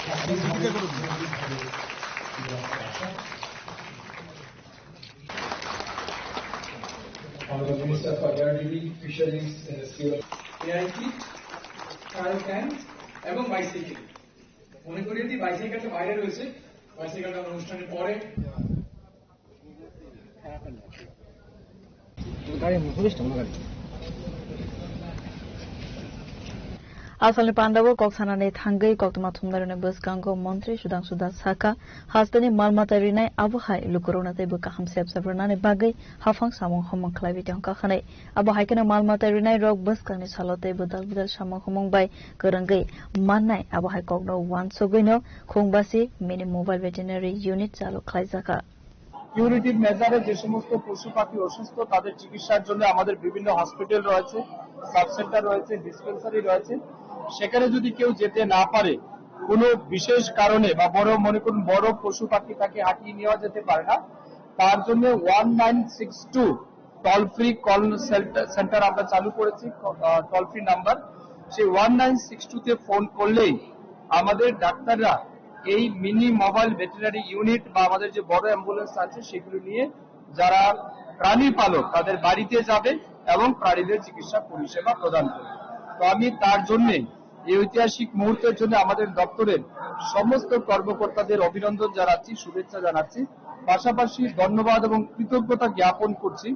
স্বাভাবিকভাবে চলবে, সেটা আমাদের আশা। আমাদের minister for air duty, fisheries, NSQ, AIT, trial camp এবং বাইসাইকেল। মনে করিয়ে দিই, বাইসাইকেলটা বাইরে রয়েছে, বাইসাইকেলটা অনুষ্ঠানের পরে। Asalni pandao kok sanani thangwi koktwma thumnairokni bwskango Montri Sudhangshu Das sakha, hasteni mal mata rinai abo hai lukurokno teibo kaham sep sep rwnani bagwi haphang samung homung khlaiwi tongkha hwnwi. Abo hai kheno mal mata rinai rok bwskangni salo tei bwdal bwdal samung homung bai kwrwngwi mannai, abo hai kokno uansugwino Khungbasi Mini Mobile Veterinary Unit chalu khlaijakha. Curative মেজারে যে সমস্ত পশু পাখি অসুস্থ, তাদের চিকিৎসার জন্য আমাদের বিভিন্ন হসপিটাল রয়েছে, সাব সেন্টার রয়েছে, ডিসপেন্সারি রয়েছে। সেখানে যদি কেউ যেতে না পারে, কোনো বিশেষ কারণে বা বড়, মনে করুন, বড় পশু পাখি তাকে হাঁটিয়ে নেওয়া যেতে পারে না, তার জন্য one nine six two toll free call centre আমরা চালু করেছি, টোল ফ্রি নাম্বার। সেই ওয়ান নাইন সিক্স টু তে ফোন করলেই আমাদের ডাক্তাররা এই মিনি মোবাইল ভেটেরিনারি ইউনিট বা আমাদের যে বড় অ্যাম্বুলেন্স আছে, সেগুলো নিয়ে যারা প্রাণী পালক, তাদের বাড়িতে যাবে এবং প্রাণীদের চিকিৎসা পরিষেবা প্রদান করবে। তো আমি তার জন্যে, এই ঐতিহাসিক মুহূর্তের জন্য আমাদের দপ্তরের সমস্ত কর্মকর্তাদের অভিনন্দন জানাচ্ছি, শুভেচ্ছা জানাচ্ছি, পাশাপাশি ধন্যবাদ এবং কৃতজ্ঞতা জ্ঞাপন করছি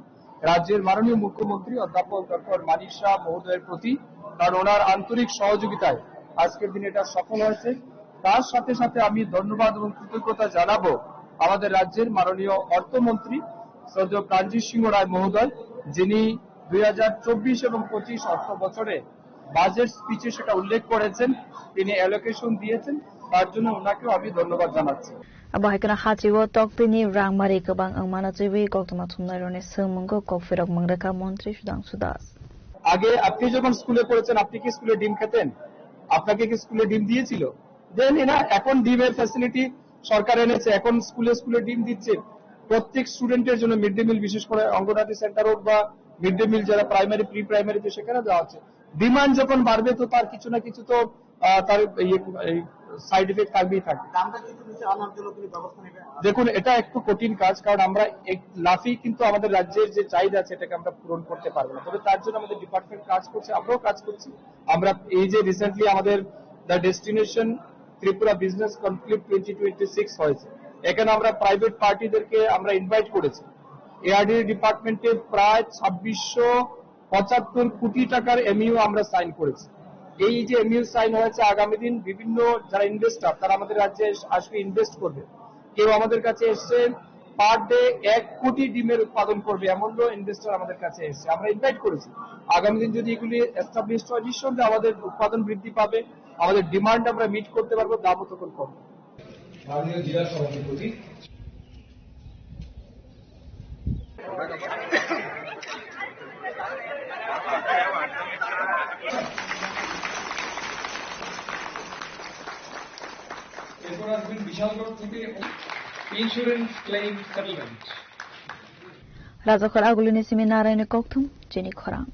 রাজ্যের মাননীয় মুখ্যমন্ত্রী অধ্যাপক ডক্টর মানিক সাহা মহোদয়ের প্রতি, কারণ ওনার আন্তরিক সহযোগিতায় আজকের দিন এটা সফল হয়েছে। তার সাথে সাথে আমি ধন্যবাদ এবং কৃতজ্ঞতা জানাবো আমাদের রাজ্যের মাননীয় অর্থমন্ত্রী শ্রদ্ধেয় কাঞ্জি সিংহ রায় মহোদয়, যিনি দুই হাজার চব্বিশ এবং পঁচিশ অর্থ বছরে বাজেট স্পিচে সেটা উল্লেখ করেছেন, তিনি অ্যালোকেশন দিয়েছেন, তার জন্য ওনাকেও আমি ধন্যবাদ জানাচ্ছি। Abo hai kheno hachio toktwini rang mari kwbang wngmano chwiwi koktwma thumnairokni swngmungo kok phirok mwngrwkha Montri Sudhangshu Das. আগে আপনি যখন স্কুলে পড়েছেন, আপনি কি স্কুলে ডিম খেতেন? আপনাকে কি স্কুলে ডিম দিয়েছিল? দেন এরা এখন ডিমের ফ্যাসিলিটি সরকার এনেছে, এখন স্কুলে স্কুলে ডিম দিচ্ছে। প্রত্যেক স্টুডেন্টের জন্য মিড ডে মিল, বিশেষ করে অঙ্গনাদি সেন্টার হোক বা মিড ডে মিল যারা প্রাইমারি, প্রি প্রাইমারিতে, সেখানে দেওয়া হচ্ছে। ডিমান্ড যখন বাড়বে, তো তার কিছু না কিছু তো, আহ, তার ইয়ে, এই সাইড এফেক্ট থাকবেই থাকবে। দামটা কিন্তু নিচে আনার জন্য কোনো ব্যবস্থা নেবে? দেখুন, এটা একটু কঠিন কাজ, কারণ আমরা এক লাফেই কিন্তু আমাদের রাজ্যের যে চাহিদা আছে, এটাকে আমরা পূরণ করতে পারবো না। তবে তার জন্য আমাদের ডিপার্টমেন্ট কাজ করছে, আমরাও কাজ করছি। আমরা এই যে রিসেন্টলি আমাদের the destination Tripura business conclave twenty twenty six হয়েছে, এখানে আমরা প্রাইভেট পার্টিদেরকে আমরা ইনভাইট করেছি। এআরডি ডিপার্টমেন্টে প্রায় ছাব্বিশশো পঁচাত্তর কোটি টাকার এমইউ আমরা সাইন করেছি। এই যে এমইউ সাইন হয়েছে, আগামী দিন বিভিন্ন যারা ইনভেস্টর, তারা আমাদের রাজ্যে এস-, আসবে, ইনভেস্ট করবে। কেউ আমাদের কাছে এসছে, পার ডে এক কোটি ডিমের উৎপাদন করবে, এমনও ইনভেস্টর আমাদের কাছে এসেছে। আমরা ইনভাইট করেছি, আগামী দিন যদি এগুলি এস্টাবলিশ হয়, নিঃসন্দেহে আমাদের উৎপাদন বৃদ্ধি পাবে, আমাদের ডিমান্ড আমরা মিট করতে পারবো, দামও তখন কম। মাননীয় জেলা সভাপতি। এরপর আসবেন বিশালগড় থেকে insurance claim settlement. Rajakhor agulini simi naraini kokthum chini khorang.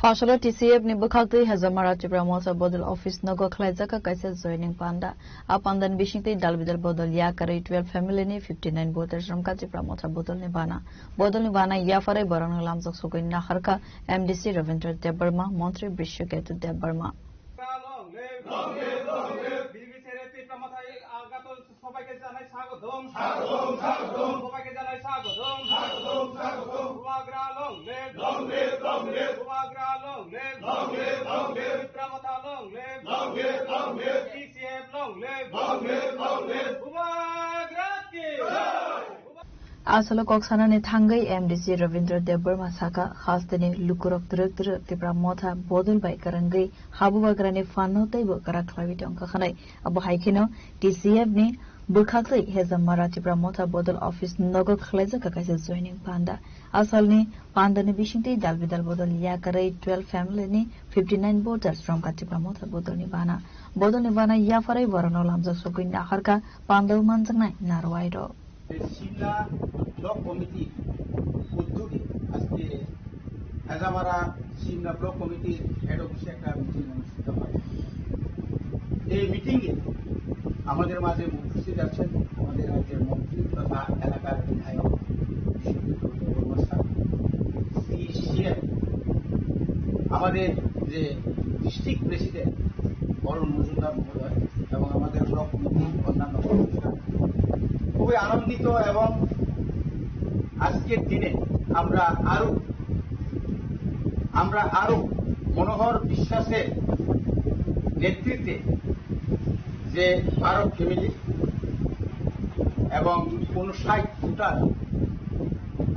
Fasalo T C F ni bwkhaktwi Hezamara Tipra Motha Bodol Office nogo khlaijak kaisa joining panda. A pandani bisingtwi dal bidal bodol yakarwi twelve family ni fifty nine voters romkha Tipra Motha Bodol ni bana. Bodol ni bana yapharwi borokno lamjak sogwi naharkha M D C Ravindra Debbarma, Montri Brishaketu Debbarma. Long live! Long live! Long live! B B C R A Tipra Motha agato সবাইকে জানাই স্বাগতম। স্বাগতম, স্বাগতম। সবাইকে জানাই স্বাগতম। স্বাগতম, স্বাগতম। বুবাগ্রা long live! Long live! Long live! বুবাগ্রা long live! Long live! Long live! Tipra Motha long live! Long live! Long live! T C F long live! Long live! Long live! বুবাগ্রা কি জয়! Asalo kok sanani thangwi M D C Ravindra Debbarma saka, hasteni lukurok twrwk twrwk Tipra Motha Bodol bai kwrwngwi habubagrani phanno teibo kwrak khlaiwi tongkha hwnwi. Abo hai kheno T C F ni bwkhaktwi Hezamara Tipra Motha Bodol Office nogo khlaijak kaisa joining panda. Asalni pandani bisingtwi dal bidal bodol yakarwi twelve family ni fifty nine voters romkha Tipra Motha Bodol ni bana. Bodol ni bana yapharwi borokno lamjak sogwi naharkha pandao manjaknai narwai rok. Simla block কমিটির উদ্যোগে আজকে Hejamara Simla block কমিটির head অফিসে একটা মিটিং অনুষ্ঠিত হয়। এই মিটিংয়ে আমাদের মাঝে উপস্থিত আছেন আমাদের রাজ্যের মন্ত্রী তথা এলাকার বিধায়ক বিশ্বজিৎ দত্ত বর্মা স্যার, সিইসিএম, আমাদের যে ডিস্ট্রিক্ট প্রেসিডেন্ট অরুণ মজুমদার মহোদয় এবং আমাদের ব্লক কমিটির অন্যান্য সদস্যরা। খুবই আনন্দিত এবং আজকের দিনে আমরা আরো, আমরা আরো মনোহর বিশ্বাসের নেতৃত্বে যে বারো ফ্যামিলি এবং উনষাট ভোটার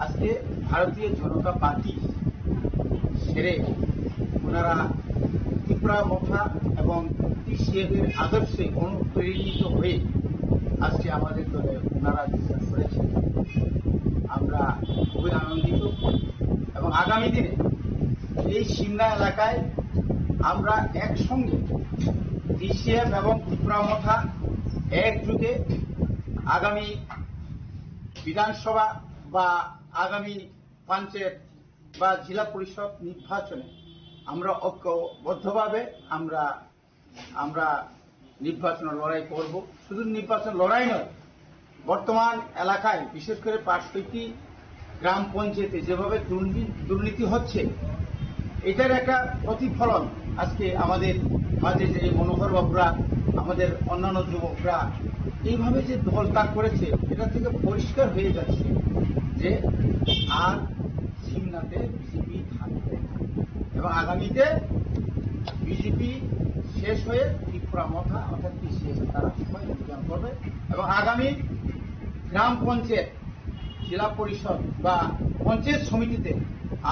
আজকে ভারতীয় জনতা পার্টি ছেড়ে ওনারা ত্রিপুরা মথা এবং টিসিএফ এর আদর্শে অনুপ্রেরিত হয়ে আজকে আমাদের দলে ওনারা যোগদান করেছেন। আমরা খুবই আনন্দিত এবং আগামী দিনে এই সিমলা এলাকায় আমরা একসঙ্গে টিসিএফ এবং ত্রিপুরা মথা একযোগে আগামী বিধানসভা বা আগামী পঞ্চায়েত বা জেলা পরিষদ নির্বাচনে আমরা ঐক্যবদ্ধভাবে আমরা, আমরা নির্বাচনের লড়াই করব। শুধু নির্বাচন লড়াই নয়, বর্তমান এলাকায় বিশেষ করে পাঁচষট্টি গ্রাম পঞ্চায়েতে যেভাবে দুর্নী-, দুর্নীতি হচ্ছে, এটার একটা প্রতিফলন আজকে আমাদের মাঝে যে মনোহর বাবুরা, আমাদের অন্যান্য যুবকরা এইভাবে যে দল ত্যাগ করেছে, এটা থেকে পরিষ্কার হয়ে যাচ্ছে যে আর সিমলাতে বিজেপি থাকবে না। এবং আগামীতে বিজেপি শেষ হয়ে ত্রিপুরা মথা অর্থাৎ টিসিএস তারা সবাই যোগদান করবে। এবং আগামী গ্রাম পঞ্চায়েত, জেলা পরিষদ বা পঞ্চায়েত সমিতিতে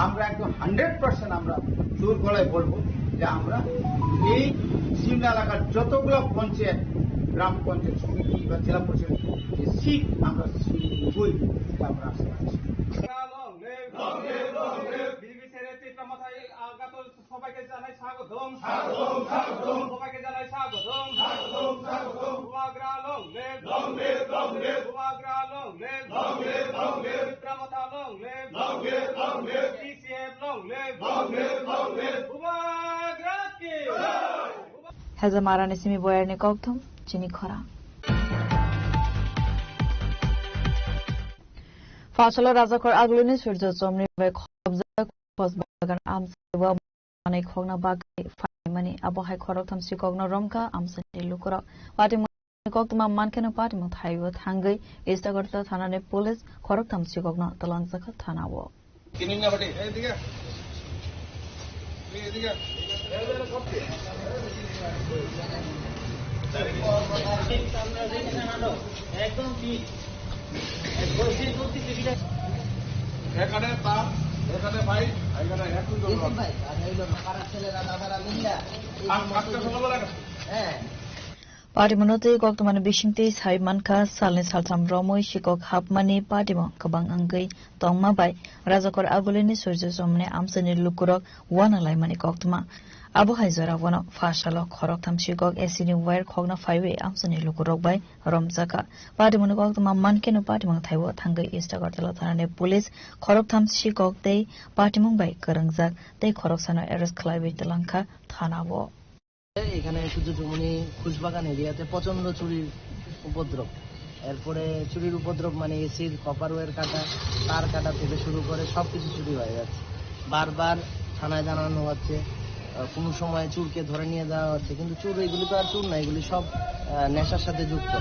আমরা একদম হান্ড্রেড পার্সেন্ট আমরা জোর গলায় বলবো যে আমরা এই সিমলা এলাকার যতগুলো পঞ্চায়েত, গ্রাম পঞ্চায়েত সমিতি বা জেলা পরিষদ যে সিট আমরা সিট নিবই, এটা আমরা আশা রাখছি। Long live! Long live! Long live! BJP ছেড়ে ত্রিপুরা মথায় আগত সবাইকে জানাই স্বাগতম। স্বাগতম, স্বাগতম। সবাইকে জানাই স্বাগতম। স্বাগতম, স্বাগতম। বুবাগ্রা long live! Long live! Long live! বুবাগ্রা long live! Long live! Long live! Tripura মথা long live! Long live! Long live! TCF long live! Long live! Long live! বুবাগ্রা কি জয়! Hejamarani simi boyarni kokthum chini khorang. Fasalo Rajakhor agulini Surjo Chomni bai khobjak Khosbagan amchai o manwi khokna bagwi phaimani. Abo hai khoroktham sikokno romkha amchaini lukurok. Patimungni koktwma mankheno patimung thaio thangwi East Agartala thanani police khoroktham sikokno twlangjakha thanao. এখানে তার, এখানে ভাই, এখানে একই দল। Patimono tei koktwmani bisingtwi sai mankha, salni saltham romwi sikok hapmani patimung kwbang wngwi tongma bai Rajakor Agulini Surjo Chomoni amchaini lukurok uana laimani koktwma. Abo hai jorao bono pha salo khoroktham sikok A C ni wire khokna phaiwi amchaini lukurok bai romjakha. Patimungni koktwma mankhe no patimung thaibo thangwi East Agartala thanani police khoroktham sikok tei patimung bai kwrwngjak tei khoroksano arrest khlaiwi twlangkha thanao. এখানে সূর্য চৌমুহনী খুশবাগান এরিয়াতে প্রচণ্ড চুরির উপদ্রব। এরপরে চুরির উপদ্রব মানে এসির কপার ওয়্যার কাটা, তার কাটা থেকে শুরু করে সব কিছু চুরি হয়ে যাচ্ছে। বারবার থানায় জানানো হচ্ছে, আহ, কোনো সময় চুরকে ধরে নিয়ে যাওয়া হচ্ছে, কিন্তু চুর এগুলি তো আর চুর না, এগুলি সব, আহ, নেশার সাথে যুক্ত।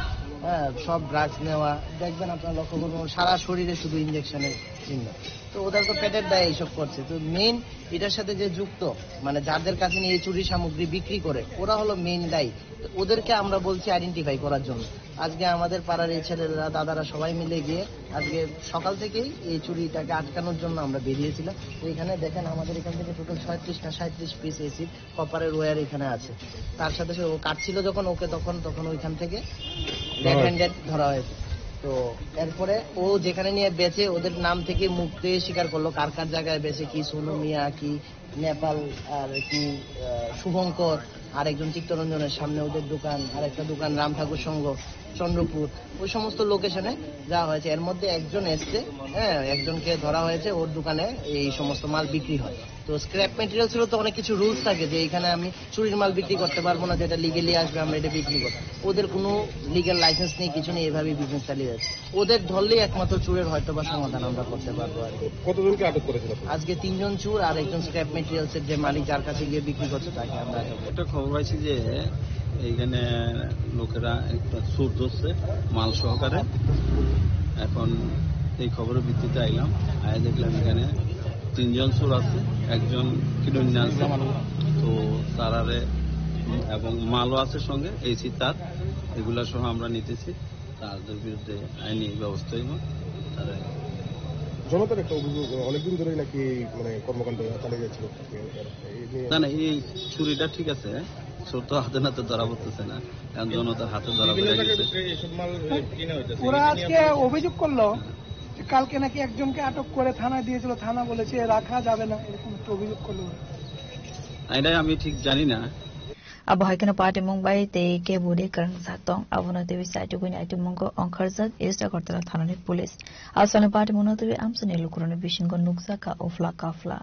হ্যাঁ, সব ড্রাগস নেওয়া, দেখবেন আপনারা লক্ষ্য করবেন সারা শরীরে শুধু ইঞ্জেকশনের চিহ্ন। তো ওদের তো পেটের দায়ে এইসব করছে। তো মেইন এটার সাথে যে যুক্ত, মানে যাদের কাছে নিয়ে এই চুরি সামগ্রী বিক্রি করে, ওরা হলো মেইন দায়ী। তো ওদেরকে আমরা বলছি আইডেন্টিফাই করার জন্য। আজকে আমাদের পাড়ার এই ছেলেরা, দাদারা সবাই মিলে গিয়ে আজকে সকাল থেকেই এই চুরিটাকে আটকানোর জন্য আমরা বেরিয়েছিলাম। তো এখানে দেখেন, আমাদের এখান থেকে টোটাল ছয়ত্রিশ না সাঁইত্রিশ পিস এসির কপারের ওয়্যার এখানে আছে। তার সাথে সাথে ও কাটছিল যখন ওকে, তখন, তখন ওইখান থেকে রেড হ্যান্ডেড ধরা হয়েছে। তো এরপরে ও যেখানে নিয়ে বেচে, ওদের নাম থেকে মুখ দিয়ে স্বীকার করলো কার কার জায়গায় বেচে, কি সোনু মিয়া, কি নেপাল, আর কি, আহ, শুভঙ্কর, আর একজন চিত্তরঞ্জনের সামনে ওদের দোকান, আর একটা দোকান রাম ঠাকুর সংঘ, চন্দ্রপুর, ওই সমস্ত লোকেশনে যাওয়া হয়েছে। এর মধ্যে একজন এসছে, হ্যাঁ, একজনকে ধরা হয়েছে, ওর দোকানে এই সমস্ত মাল বিক্রি হয়। তো স্ক্র্যাপ মেটেরিয়ালসেরও তো অনেক কিছু রুলস থাকে যে এখানে আমি চুরির মাল বিক্রি করতে পারবো না, যেটা লিগেলি আসবে আমরা এটা বিক্রি করবো। ওদের কোনো লিগ্যাল লাইসেন্স নেই, কিছু নেই, এভাবেই বিজনেস চালিয়ে যাচ্ছে। ওদের ধরলেই একমাত্র চুরের হয়তো বা সমাধান আমরা করতে পারবো আর কি। কতজনকে আটক করেছেন আপনারা? আজকে তিনজন চুর আর একজন স্ক্র্যাপ মেটেরিয়ালসের যে মালিক, যার কাছে গিয়ে বিক্রি করছে, তাকে আমরা আটক করেছি। একটা খবর পাইছি যে এইখানে লোকেরা একটা চুর ধরছে মাল সহকারে। এখন এই খবরের ভিত্তিতে আইলাম, আই দেখলাম এখানে তিনজন চোর আছে, একজন কিডন্যা আছে, তো তারারে এবং মালও আছে সঙ্গে, এসি তার, এগুলা সহ আমরা নিতেছি। তাদের বিরুদ্ধে আইনি ব্যবস্থা হইব। তারা জনতার একটা অভিযোগ, অনেকদিন ধরেই নাকি এই মানে কর্মকাণ্ড চালিয়ে যাচ্ছিল। এই নিয়ে না, না, এই চুরিটা ঠিক আছে, চোর তো হাতে নাতে ধরা পড়তেছে না, কারণ জনতার হাতে ধরা পড়ে গেছে। এসব মাল কিনা হইতেছে। ওরা আজকে অভিযোগ করলো যে কালকে নাকি একজনকে আটক করে থানায় দিয়েছিল, থানা বলেছে রাখা যাবে না, এরকম একটা অভিযোগ করলো ওরা। এটা আমি ঠিক জানি না। Abo hai kheno patimung bai tei kebo de kwrwngjak tong, abono twiwi chaitugwini aitwmwngo ongkharjak East Agartala thanani police. Asalni patimungno twiwi amchaini lukurokni bisingo nukjakha uphla kaphla.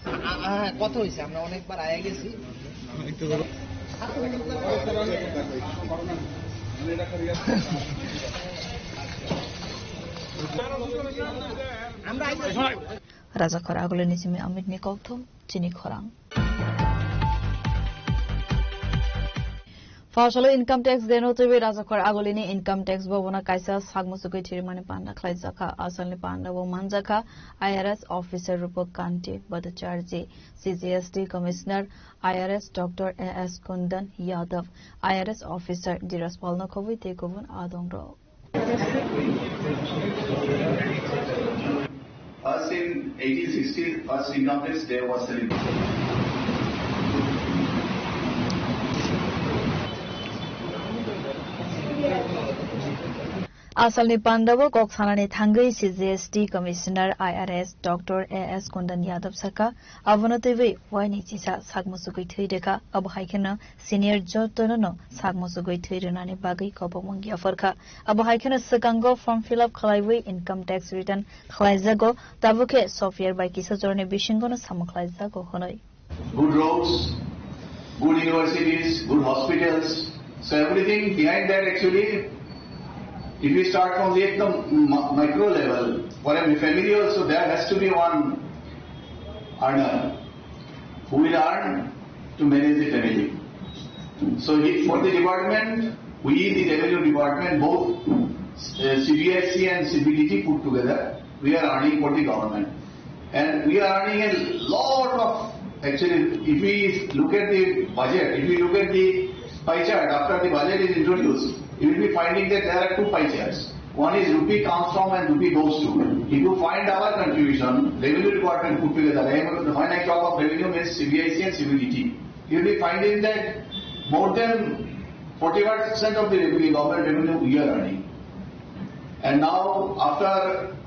আ-, আ-, হ্যাঁ, কথা হয়েছে, আমরা অনেকবার আয়া গেছি। আমরা আইছি। Rajakhor Agulini simi Amit ni kokthum chini khorang. Phasalo income tax deno twiwi Rajakhor Agulini income tax bobona kaisa sakmuchugwi thirimani panda khlaijakha. Asalni panda o manjakha I R S officer Rupak Kanti Bhattacharjee, C G S T commissioner I R S Doctor A S Kundan Yadav, I R S officer Dhiraj Pal Nokhobwi tei kubun adongrok. First in eighteen sixty, first income tax day was celebrated. Asalni pandao kok sanani thangwi C G S T Commissioner I R S Doctor A S Kundan Yadav saka, abono twiwi waini chisa sakmuchugwi thwi rwkha, abo hai kheno senior jotono no sakmuchugwi thwi rwnani bagwi kobokmung yapharkha. Abo hai kheno swkango form fill up khlaiwi income tax return khlaijago, tabuk khe software bai kisa jorani bisingono samung khlaijago hwnwi. Good roads, good universities, good hospitals. So everything behind that actually, if we start from the ekdam mi-, micro level, for a family also there has to be one earner who will earn to manage the family. So he, for the department, we, the revenue department, both, uh, C B S C and C B D T put together, we are earning for the government. And we are earning a lot of, actually, if we look at the budget, if we look at the pie chart after the budget is introduced, you will be finding that there are two pie charts. One is rupee comes from and rupee goes to. If you find our contribution, revenue department put together, and when I talk of revenue means C B I C and C B D T, you will be finding that more than forty-five percent of the revenue, government revenue we are earning. And now, after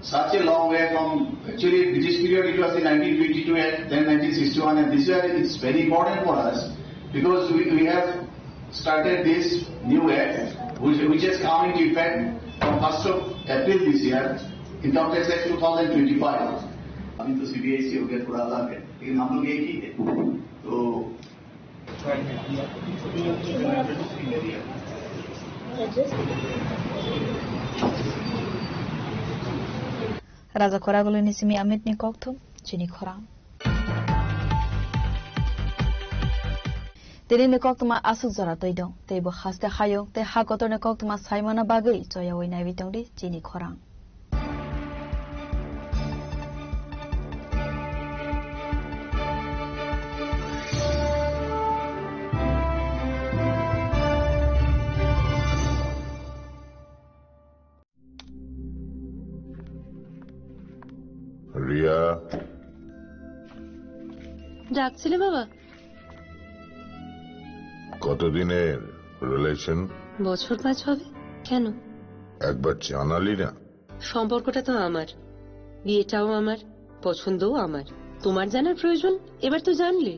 such a long way from, actually, British period, it was in nineteen twenty-two and then nineteen sixty-one, and this year it's very important for us because we, we have started this new act, which, which has come into effect from first of April this year, Income Tax Act two thousand twenty-five. अभी तो सीबीआईसी हो गया, थोड़ा अलग है, लेकिन हम लोग एक ही है। तो Raja Khoraguluni simi Amit ni kokthum, chini khorang. Tini ni koktwma aswk jora twi dong, tei bo haste hayung tei ha kotor ni koktwma saimana bagwi choyawi naiwi tongdi chini khorang. Riya. ডাকছিলে বাবা? কতদিনের রিলেশন? বছর পাঁচ হবে। কেন? একবার জানালি না। সম্পর্কটা তো আমার, বিয়েটাও আমার, পছন্দও আমার। তোমার জানার প্রয়োজন? এবার তো জানলে।